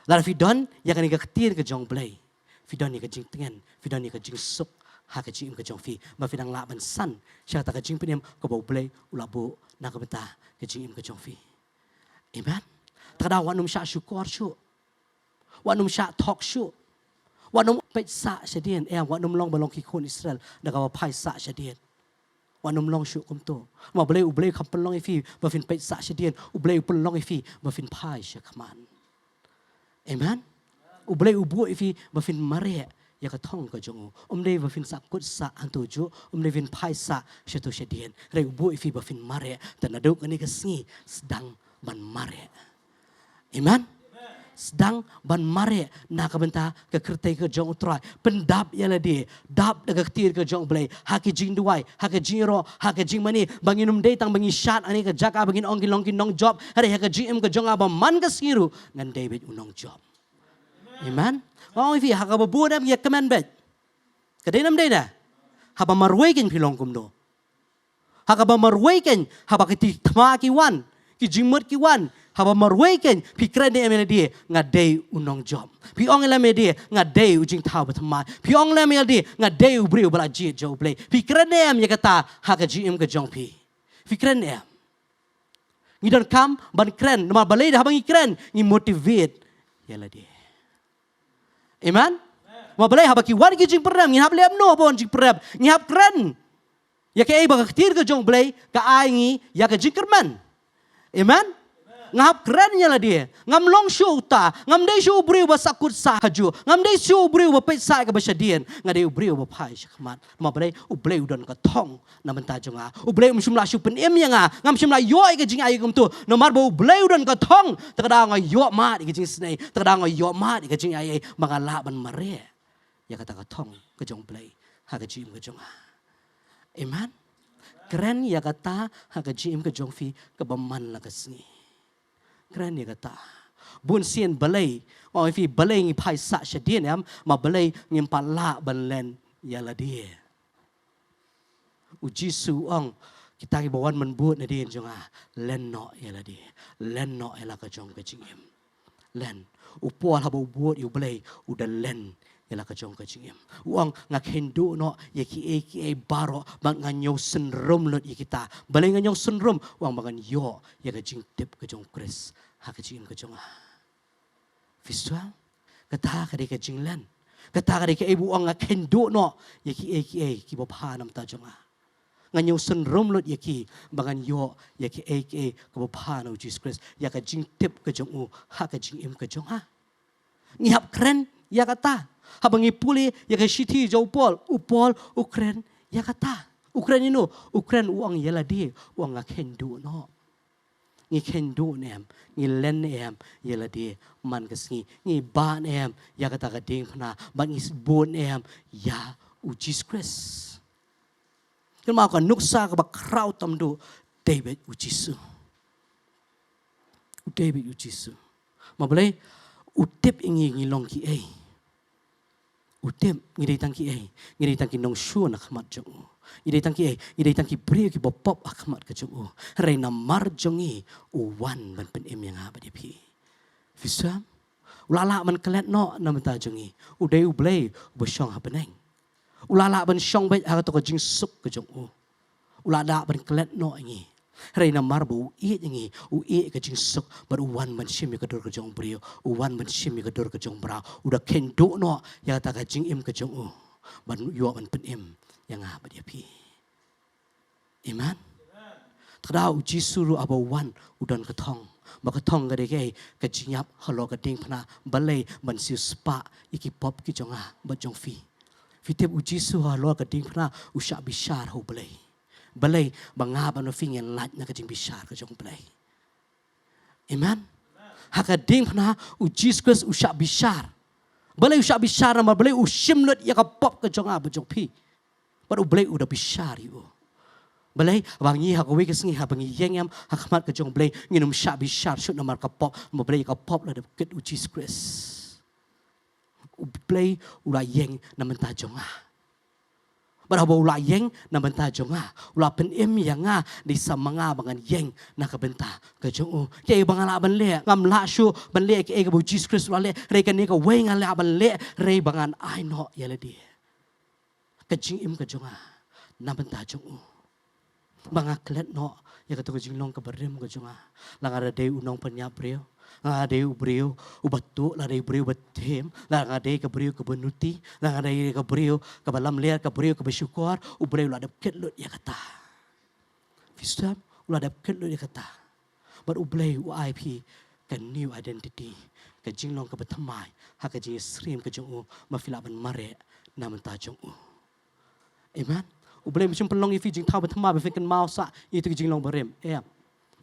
Lada phi don ïa kane ka ktien ka jong U Blei, phi don ïa ka jingtngen, phi don ïa ka jingsuk ha ka jingim ka jong phi, ba phin nang lah ban san sha kata ka jingpynim kaba U Blei u la buh na ka bynta ka jingim ka jong phi. Amen. Ta ka daw wat nym shah shukor shuh. Wat nym shah thok shuh. Wat nym peit sah shadien, eh, wat nym long ba long ki khun Israel da kaba phai sah shadien. Wat nym long shuh kumto. Namar U Blei, U Blei kam pynlong ïa phi ba phin peit sah shadien. U Blei u pynlong ïa phi ba phin phai shakhmat. Amen. U Blei u buh ïa phi ba phin mareh ïa ka thong ka jong u. Ym dei ba phin sahkut sah hangto juh, ym dei ba phin phai sah shato shadien. Hynrei u buh ïa phi ba phin mareh. Te naduh kane ka sngi, sdang ban mareh. Amen. Sdang ban mareh na ka bynta ka kyrteng ka jong U Trai. Pyndap ïa lade, dap da ka ktien ka jong U Blei, ha ki jingduwai, ha ki jingïaroh, ha ki jingmane, ba ngin ym dei tang ba ngi shad ha kane ka jaka ba ngin ong ngi long ki nongjop, hynrei ha ka jingim ka jong nga ba man ka sngi ruh ngan dei beit u nongjop. Amen. Nga ong ïa phi, ha kaba bun em ngi ïa kmen beit. Ka dei ne ym dei ne? Haba marwei kein phi long kumno? Ha kaba marwei kein, haba ki thma ki wan, ki jingmut ki wan, haba marwei kein, phi kren ne em ïa lade, nga dei u nongjop? Phi ong lem ïa lade, nga dei u jingthaw ba thymmai? Phi ong lem ïa lade, nga dei u briew ba la jied jong U Blei? Phi kren ne em ïa kata ha ka jingim ka jong phi? Phi kren ne em? Ngi donkam ban kren, namar balei? Da haba ngi kren, ngi motivate ïa lade. Amen. Namar balei? Haba ki wan ki jingpyrem, ngi hap leh kumno haba wan jingpyrem? Ngi hap kren ïa kaei ba ka ktien ka jong U Blei ka ai ngi ïa ka jingkyrmen. Amen. Nga hap kren ïa lade. Ngam long shuh uta, ngam dei shuh u briew ba sahkut sah hajuh, ngam dei shuh u briew ba peit sah ïa kaba shadien. Nga dei u briew ba phai shakhmat. Namar balei? U Blei u don ka thong na bynta jong nga. U Blei um shym la shu pynim ïa nga, ngam shym la ïoh ïa ka jingaiei kumto. Namar ba U Blei u don ka thong, ta ka daw nga ïoh mad ïa ka jingisynei, ta ka daw nga ïoh mad ïa ka jingaiei, ba nga lah ban mareh. ïa kata ka thong ka jong U Blei ha ka jingim ka jong nga. Amen. Kren ïa kata ha ka jingim ka jong phi kaba man la ka sngi. Kren ïa kata. Bun sien balei, ong ïa phi balei ngi phai sah shadien em, ma balei ngim pat lah ban len ïa lade. U Jisu u ong, kita kiba wan ban bud nadien jong nga, len noh ïa lade, len noh ïa la ka jong ka jingim. Len. U Paul haba u bud ïa U Blei, u da len ïa la ka jong ka jingim. U ong, nga khein duh noh ïa kiei kiei baroh, bad ngan ïoh synrum lut ïa kita. Balei ngan ïoh synrum? U ong ba ngan ïoh ïa ka jingtip ka jong U Khrist ha ka jingim ka jong nga. Phi sngewthuh? Kata ka dei ka jinglen. Kata ka dei kaei ba u ong, nga khein duh noh ïa kiei kiei kiba bha na bynta jong nga. Ngan ïoh synrum lut ïa ki, ba ngan ïoh ïa kiei kiei kaba bha na U Jisu Khrist, ïa ka jingtip ka jong u ha ka jingim ka jong nga. Ngi hap kren ïa kata. Haba ngi pule ïa ka shithi jong u Paul, u Paul u kren ïa kata. U kren ïa no, u kren, u ong ïa lade, u ong nga khein duh noh. Ngi khein duh ne em, ngi len ne em ïa lade man ka sngi, ngi bah ne em ïa kata ka diengphna, bad ngi bud ne em ïa U Jisu Khrist. Kynmaw ka nuksa kaba khraw tam duh, u dei beit U Jisu. U dei beit U Jisu. Ma balei? U tip ïa ngi, ngi long kiei. U tip ngi dei tang kiei, ngi dei tang ki nongshun ha khmat jong u. Ngi dei tang kiei, ngi dei tang ki briew kiba pop ha khmat ka jong u. Hynrei namar jong ngi u wan ban pynim ïa nga bad ïa phi. Phi sngewthuh? U la lah ban klet noh na bynta jong ngi. U dei U Blei uba shong ha bneng. U la lah ban shong beit ha kato ka jingsuk ka jong u. U la lah ban klet noh ïa ngi. Hynrei namar ba u ïeit ïa ngi, u ïeit ïa ka jingsuk, bad u wan ban shim ïa ka dur ka jong u briew, u wan ban shim ïa ka dur ka jong u mraw, u da khein duh noh ïa kata ka jingim ka jong u, ban ïoh ban pynim ïa nga bad ïa phi. Amen. Te ka daw U Jisu ruh haba u wan, u don ka thong. Ba ka thong ka dei kaei? Ka jingïap halor ka diengphna, balei? Ban siewspah ïa ki pop ki jong nga bad jong phi. Phi tip U Jisu halor ka diengphna u shah bishar ha U Blei. Balei? Ba nga bad phi ngin lait na ka jingbishar ka jong U Blei. Amen. Ha ka diengphna U Jisu Khrist u shah bishar. Balei u shah bishar? Namar balei? U shim lut ïa ka pop ka jong nga bad jong phi. Bad U Blei u da bishar ïa u. Balei? Ba ngi ha kawei ka sngi haba ngi ïeng em ha khmat ka jong U Blei, ngin ym shah bishar shuh namar ka pop, namar balei? Ka pop la dep kit U Jisu Khrist. U Blei u la ïeng na bynta jong nga. Bad haba u la ïeng na bynta jong nga, u la pynim ïa nga, dei sa ma nga ba ngan ïeng na ka bynta ka jong u. Kaei ba nga lah ban leh? Ngam lah shuh ban leh kaei kaba U Jisu Khrist u la leh. Hynrei kane kawei nga lah ban leh, hynrei ba ngan ai noh ïa lade, ka jingim ka jong nga na bynta jong u. Ba nga klet noh ïa kato ka jinglong kaba rim ka jong nga. La nga da dei u nongpynïap briew, la nga da dei u briew uba tuh, la dei u briew uba them, la nga dei ka briew kaba nuti, la nga dei ka briew kaba lamler, ka briew kaba shukor, U Blei u la dep kit lut ïa kata. Phi sngewthuh? U la dep kit lut ïa kata. Bad U Blei u ai phi ka new identity, ka jinglong kaba thymmai ha ka jingïasyriem ka jong u, ba phi lah ban mareh na bynta jong u. Amen. U Blei um shym pynlong ïa phi jingthaw ba thymmai ba phin kynmaw sah ïa kito ki jinglong barim. Em.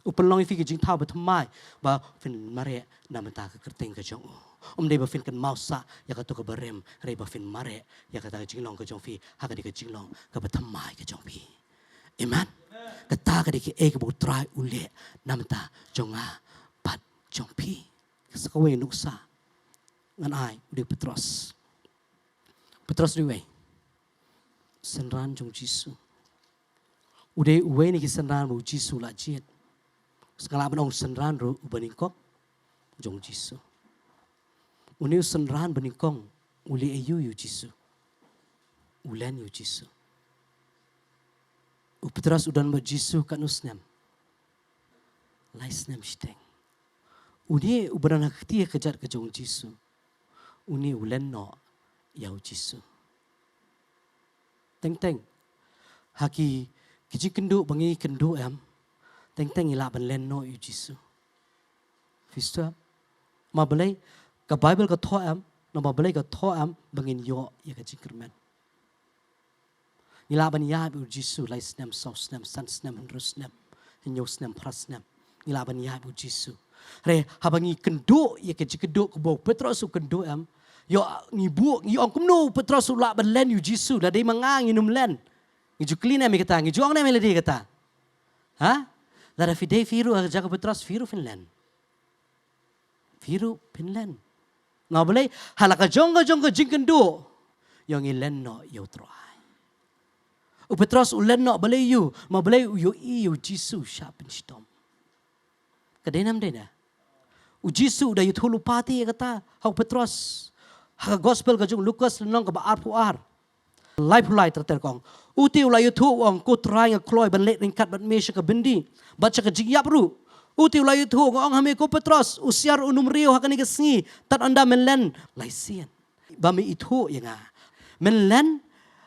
U pynlong ïa phi ki jingthaw ba thymmai ba phin mareh na bynta ka kyrteng ka jong u. Um dei ba phin kynmaw sah ïa kato kaba rim, hynrei ba phin mareh ïa kata ka jinglong ka jong phi ha kadei ka jinglong kaba thymmai ka jong phi. Amen. Kata ka dei kaei kaba U Trai u leh na bynta jong nga bad jong phi. Sa kawei nuksa ngan ai, u dei u Petros. Petros u dei uwei u synran jong U Jisu. U dei uwei na ki synran ba U Jisu u la jied. Nga lah ban ong synran ruh uba nyngkong jong U Jisu. Une u synran ba nyngkong u leh aïu ïa U Jisu? U len ïa U Jisu. U Petros u don bad U Jisu katno snem? Lai snem shiteng. Une uba don ha ka kti ha kjat ka jong U Jisu, une u len noh ïa U Jisu. Teng teng ha ki, ki jingkynduh ba ngi kynduh em, teng teng ngi lah ban len noh ïa U Jisu. Phi sngewthuh? Ma balei? Ka Baibl ka thoh em, namar balei ka thoh em? Ba ngin ïoh ïa ka jingkyrmen. Ngi lah ban ïaid bad U Jisu lai snem, saw snem, san snem, hynriew snem, hynñiew snem, phra snem. Ngi lah ban ïaid bad U Jisu. Hynrei haba ngi kynduh ïa ka jingkynduh kaba u Petros u kynduh em, Ïoh ngi buh, ngi ong kumno u Petros u lah ban len ïa u Jisu, lada dei ma nga ngin ym len. Ngi ju kylli ne em ïa kata, ngi ju ong ne em ïa lade ïa kata. Ha? Lada phi dei phi ruh ha ka jaka u Petros phi ruh phin len. Phi ruh phin len. Namar balei, ha la ka jong ka jong ka jingkynduh, ïoh ngi len noh ïa u Trai. U Petros u len noh balei ïa u, namar balei u ïohi ïa u Jisu shah pynshitom. Ka dei ne em dei ne? U Jisu u da ïathuh lypa te ïa kata ha u Petros. Ha ka gospel ka jong u Lukas lynnong kaba arphew ar. Laiphew lai ter ter ka ong. U te u la ïathuh u ong, ko Trai nga kloi ban leit ryngkat bad me sha ka byndi bad sha ka jingïap ruh. U te u la ïathuh u ong, nga ong ha me ko Petros, u siar un ym riew ha kane ka sngi tad haduh ba men len lai sien. Ba me ithuh ïa nga. Men len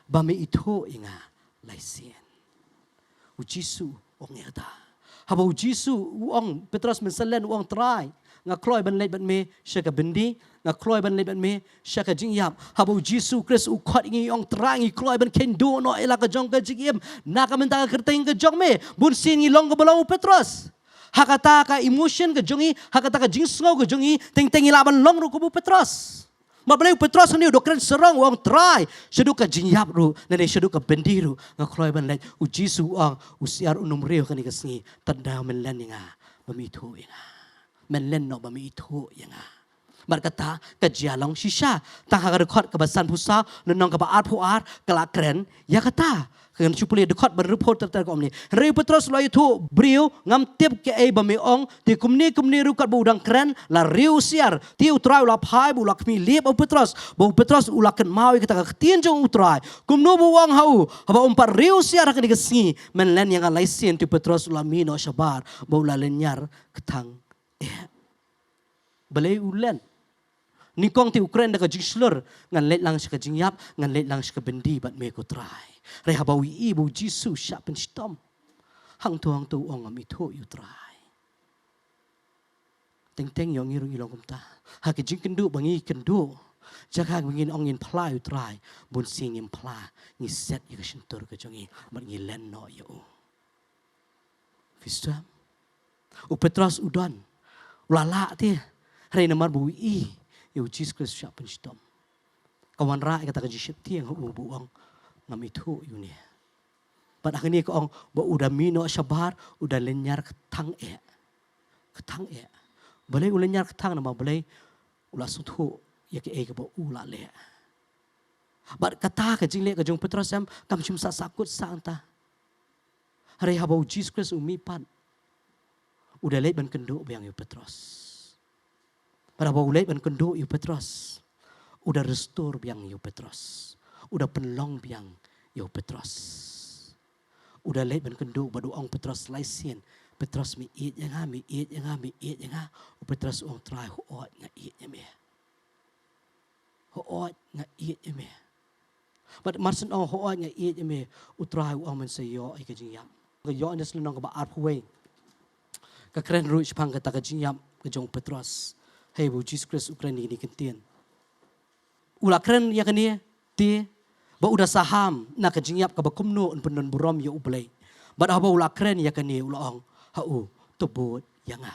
ba me ithuh ïa nga lai sien. U Jisu u ong ïa kata. Haba u Jisu u ong, Petros mynta len u ong, Trai, nga kloi ban leit bad me sha ka byndi, nga kloi ban leit bad me sha ka jingïap. Haba u Jisu Khrist u khot ïa ngi u ong, Trai, ngi kloi ban kynduh noh ïa la ka jong ka jingim na ka bynta ka kyrteng ka jong me. Bun sien ngi long kaba long u Petros. Ha kata ka emotion ka jong ngi, ha kata ka jingsngew ka jong ngi, teng teng ngi lah ban long ruh kum u Petros. Namar balei u Petros hangne u da kren sarong u ong, Trai, shaduh ka jingïap ruh, lane shaduh ka byndi ruh, nga kloi ban leit. U Jisu u ong, u siar un ym riew kane ka sngi tad haduh ba men len ïa nga, ba me ithuh ïa nga. Men len noh ba me ithuh ïa nga. Bad kata ka jia long shisha. Tang ha ka dkhot kaba sanphew saw, lynnong kaba arphew ar, ka la kren ïa kata. Kan shu pule dkhot ba arphew ter ter ka ong ne. Hynrei u Petros u la ïathuh, Briew, ngam tip kaei ba me ong. Te kumne kumne ruh katba u dang kren, la riew u siar. Te u Trai u la phai bad u la khmih lip ha u Petros. Bad u Petros u la kynmaw ïa kata ka ktien jong u Trai, kumno ba u ong ha u, haba um pat riew u siar ha kane ka sngi, men len ïa nga lai sien. Te u Petros u la mih noh shabar bad u la lynñiar kthang eh. Balei u len? Nyngkong te u kren da ka jingshlur, ngan leit lang sha ka jingïap, ngan leit lang sha ka byndi bad me ko Trai. Hynrei haba u ïohi ba u Jisu shah pynshitom, hangto hangto u ong, ngam ithuh ïa u Trai. Teng teng ïoh ngi ruh ngi long kumta. Ha ka jingkynduh ba ngi kynduh, jaka ba ngin ong ngin phla ïa u Trai, bun sien ngim phla, ngi set ïa ka shyntur ka jong ngi bad ngi len noh ïa u. Phi sngewthuh? U Petros u don, u la lah te, hynrei namar ba u ïohi ïa u Jisu Khrist shah pynshitom, ka wanrah ïa kata ka jingsheptieng ha u ba u ong, ngam ithuh ïa une. Bad hangne ka ong ba u da mih noh shabar, u da lynñiar kthang eh. Kthang eh. Balei u lynñiar kthang? Namar balei? U la sngewthuh ïa kaei kaba u la leh. Bad kata ka jingleh ka jong u Petros em, kam shym sah sahkut sah hangta. Hynrei haba u Jisu Khrist u mih pat, u da leit ban kynduh biang ïa u Petros. Bad haba u leit ban kynduh ïa u Petros, u da restore biang ïa u Petros. U da pynlong biang ïa u Petros. U da leit ban kynduh bad u ong, Petros, lai sien. Petros, me ïeit ïa nga, me ïeit ïa nga, me ïeit ïa nga. U Petros u ong, Trai, hooid nga ïeit ïa me. Hooid nga ïeit ïa me. Bad mar shen ong, hooid nga ïeit ïa me, u Trai u ong, men sa ïoh ïa ka jingïap. Ka Ïoannis lynnong kaba arphew wei, ka kren ruh shaphang kata ka jingïap ka jong u Petros. Hei ba u Jisu Khrist u kren ïa kine ki kyntien. U la kren ïa kane te ba u da saham na ka jingïap kaba kumno un pyndon burom ïa U Blei. Bad haba u la kren ïa kane u la ong ha u, to bud ïa nga.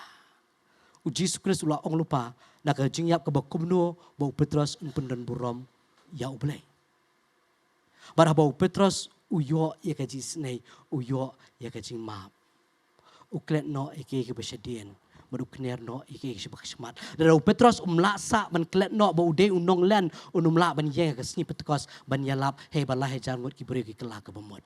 U Jisu Khrist u la ong lypa na ka jingïap kaba kumno ba u Petros un pyndon burom ïa U Blei. Bad haba u Petros u ïoh ïa ka jingisynei, u ïoh ïa ka jingmap, u klet noh ïa kiei kiba shadien bad u kner noh ïa kiei kiba shakhmat. Lada u Petros um lah sah ban klet noh ba u dei u nonglen, un ym lah ban ïeng ha ka sngi Pentekost ban ïalap, hei ba lai hajar ngut ki briew ki kylla ka bamut.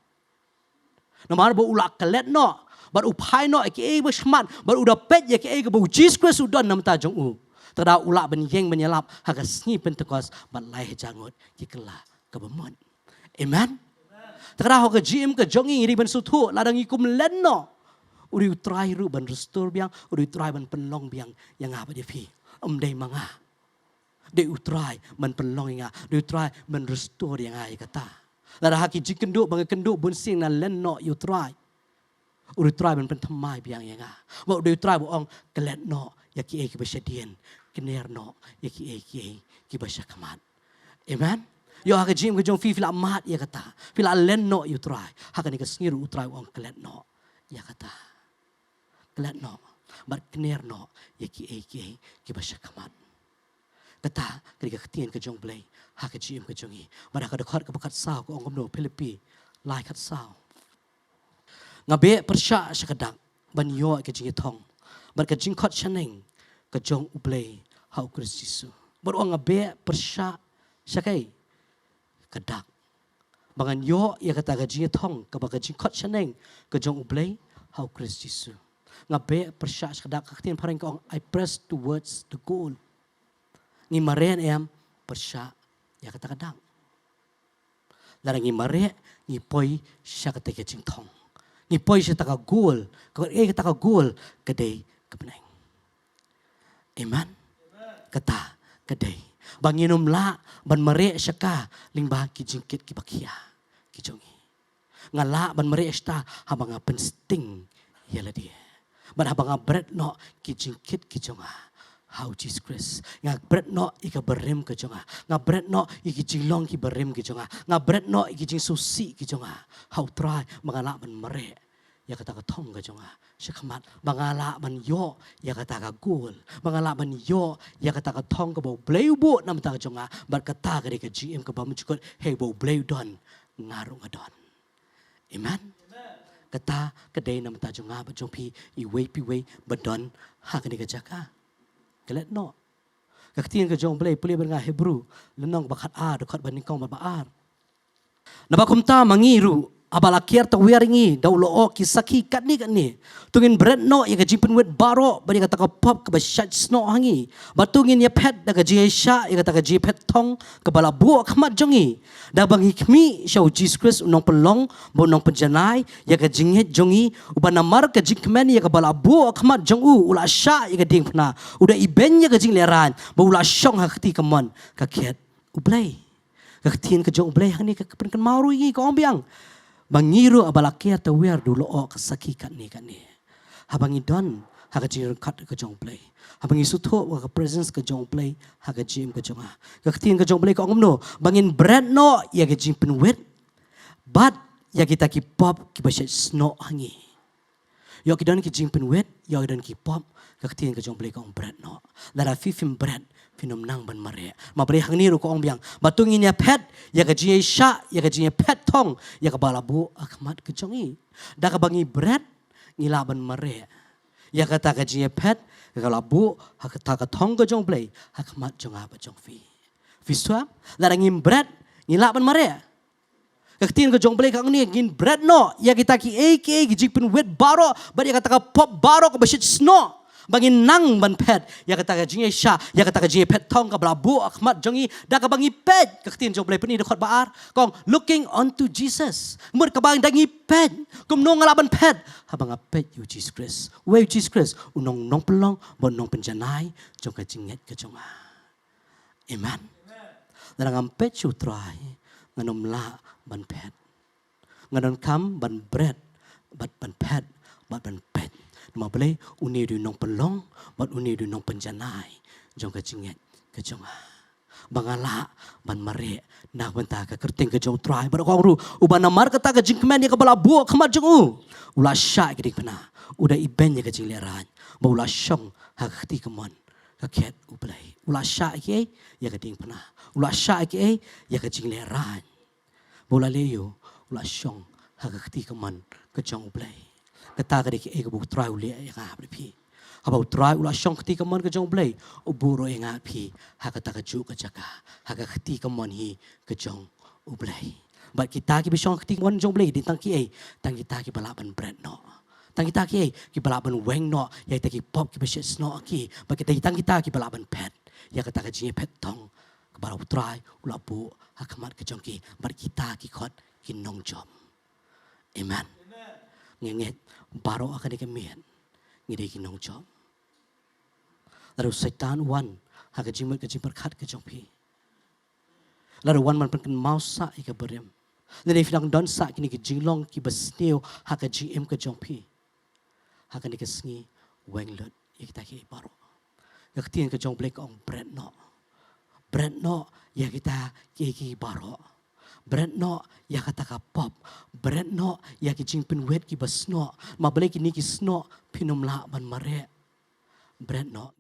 Namar ba u la klet noh bad u phai noh ïa kiei kiba shakhmat bad u da peit ïa kiei kiba u Jisu Khrist u don na bynta jong u. Te da u lah ban ïeng ban ïalap ha ka sngi Pentekost bad lai hajar ngut ki kylla ka bamut. Amen. Te ka dei ha ka jingim ka jong ngi, ngi dei ban sngewthuh, lada ngi kum len noh, u dei u Trai ruh ban restore biang, u dei u Trai ban pynlong biang ïa nga bad ïa phi. Ym dei ma nga. Dei u Trai ban pynlong ïa nga, dei u Trai ban restore ïa nga ïa kata. Lada ha ki jingkynduh ba nga kynduh bun sien nga len noh ïa u Trai, u dei u Trai ban pynthymmai biang ïa nga. Bad u dei u Trai ba ong, klet noh ïa kiei kiba shadien, kner noh ïa kiei kiei kiba shakhmat. Amen. Ïoh ha ka jingim ka jong phi, phi la mad ïa kata, phi la len noh ïa u Trai, ha kane ka sngi ruh u Trai u ong klet noh ïa kata. Klet noh bad kner noh ïa kiei kiei kiba shakhmat. Kata ka dei ka ktien ka jong U Blei ha ka jingim ka jong ngi. Bad ha ka dkhot kaba khatsaw ka ong kumno, Philippi lai khatsaw. Nga beh pyrshah sha ka dak ban ïoh ïa ka jingïathong bad ka jingkhot shaneng ka jong U Blei ha U Khrist Jisu. Bad ong nga beh pyrshah sha kaei? Ka dak. Ba ngan ïoh ïa kata ka jingïathong kaba ka jingkhot shaneng ka jong U Blei ha U Khrist Jisu. Nga beh pyrshah sha ka dak, ka ktien phareng ka ong I press towards the goal. Ngi mareh em pyrshah ïa kata ka dak. Lada ngi mareh, ngi poi sha kata ka jingthong. Ngi poi sha kata ka goal. Ka, eh, kata ka goal ka dei ka bneng. Amen. Kata ka dei ba ngin ym lah ban mareh sha ka lyngba ki jingkit kiba khia ki jong ngi. Nga lah ban mareh sha kata haba nga pynsting ïa lade. Bad haba nga bret noh ki jingkit ki jong nga ha U Jisu Khrist. Nga bret noh ïa ka barim ka jong nga. Nga bret noh ïa ki jinglong ki barim ki jong nga. Nga bret noh ïa ki jingsngewsih ki jong nga ha U Trai, ba nga lah ban mareh ïa kata ka thong ka jong nga sha khmat, ba nga lah ban ïoh ïa kata ka goal, ba nga lah ban ïoh ïa kata ka thong kaba U Blei u buh na ka bynta ka jong nga. Bad kata ka dei ka jingim kaba mynjukut, hei, ba U Blei u don, nga ruh nga don. Amen. Kata ka dei na ka bynta jong nga bad jong phi, iwei pa iwei ba don ha kane ka jaka. Klet noh. Ka ktien ka jong U Blei, pule bad nga Hebru lynnong ba khatar, dkhot ba nyngkong bad ba ar. Naba kumta ma ngi ruh, haba la ker tawiar ïa ngi da u lyoh ki sakhi katne katne, to ngin bret noh ïa ka jingpynwit baroh bad ïa kata ka pop kaba shait snoh ha ngi. Bad to ngin ïaphet da ka jingïaishah ïa kata ka jingïaphet thong kaba la buh ha khmat jong ngi, da ba ngi khmih sha U Jisu Khrist, u nongpynlong bad u nongpynjanai ïa ka jingngeit jong ngi, uba namar ka jingkmen ïa kaba la buh ha khmat jong u, u la shah ïa ka diengphna, u da ibeiñ ïa ka jinglehrain, bad u la shong ha ka kti kamon ka khet U Blei. Ka ktien ka jong U Blei hangne ka pynkynmaw ruh ïa ngi, ka ong biang ba ngi ruh, haba la ker tawiar da u lyoh ka sakhi katne katne, haba ngi don ha ka jingryngkat ka jong U Blei, haba ngi sngewthuh ïa ka presence ka jong U Blei ha ka jingim ka jong nga, ka ktien ka jong U Blei ka ong kumno? Ba ngin bret noh ïa ka jingpynwit bad ïa kita ki pop kiba shait snoh ha ngi. Ïoh ki don ki jingpynwit, ïoh ki don ki pop, ka ktien ka jong U Blei ka ong bret noh. Lada phi phim bret, phin ym nang ban mareh. Ma U Blei hangne ruh ka ong biang ba to ngin ïaphet ïa ka jingïaishah ïa ka jingïaphet thong ïa kaba la buh ha khmat ka jong ngi. Da kaba ngi bret, ngi lah ban mareh ïa kata ka jingïaphet kaba la buh ha kata ka thong ka jong U Blei ha khmat jong nga bad jong phi. Phi sngewthuh? Lada ngim bret, ngi lah ban mareh. Ka ktien ka jong U Blei ka ong ne, ngin bret noh ïa kita kiei kiei ki jingpynwit baroh bad ïa kata ka pop baroh kaba shait snoh, ba ngin nang ban phet ïa kata ka jingïaishah, ïa kata ka jingïaphet thong kaba la buh ha khmat jong ngi. Da kaba ngi peit, ka ktien jong U Blei pyni dkhot ba ar, ka ong looking unto Jesus. Mut kaba da ngi peit, kumno nga lah ban phet? Haba nga peit ïa U Jisu Khrist. Uei U Jisu Khrist? U nong, nongpynlong bad u nongpynjanai jong ka jingngeit ka jong nga. Amen. Lada ngam peit sha U Trai, ngan ym lah ban phet. Nga donkam ban bret bad ban phet bad ban peit. Namar balei? Une u dei u nongpynlong bad une u dei u nongpynjanai jong ka jingngeit ka jong nga, ba nga lah ban mareh na ka bynta ka kyrteng ka jong U Trai. Bad ka ong ruh, uba namar kata ka jingkmen ïa kaba la buh ha khmat jong u, u la shah ïa ka diengphna, u da ibeiñ ïa ka jinglehrain, bad u la shong ha ka kti kamon ka khet U Blei. U la shah ïa kiei? Ïa ka diengphna. U la shah ïa kiei? Ïa ka jinglehrain. Ba u la leh aïu? U la shong ha ka kti kamon ka jong U Blei. Kata ka dei kaei kaba U Trai u leh ïa nga bad phi. Haba U Trai u la shong ha ka kti kamon ka jong U Blei, u buh ruh ïa nga bad phi ha kata kajuh ka jaka, ha ka kti kamon hi ka jong U Blei. Bad kita kiba shong ha ka kti kamon jong U Blei, dei tang kiei? Tang kita kiba lah ban bret noh. Tang kita kiei? Kiba lah ban weng noh ïa kita ki pop kiba shait snoh ha ki. Bad kita, tang kita kiba lah ban phet ïa kata ka jingïaphet thong kaba U Trai u la buh ha khmat ka jong ki. Bad kita ki khot ki nongjop. Amen. Ngi ngeit baroh ha kane ka miet ngi dei ki nongjop. Lada u Soitan u wan ha ka jingmut ka jingpyrkhat ka jong phi, lada u wan ban pynkynmaw sah ïa ka barim, lada phi dang don sah kine ki jinglong kiba sniew ha ka jingim ka jong phi, ha kane ka sngi, weng lut ïa kita kiei baroh. Ka ktien ka jong U Blei ka ong bret noh. Bret noh ïa kita kiei kiei baroh. Bret noh ïa kata ka pop. Bret noh ïa ki jingpynwit kiba snoh. Namar balei kine ki snoh phin ym lah ban mareh. Bret noh.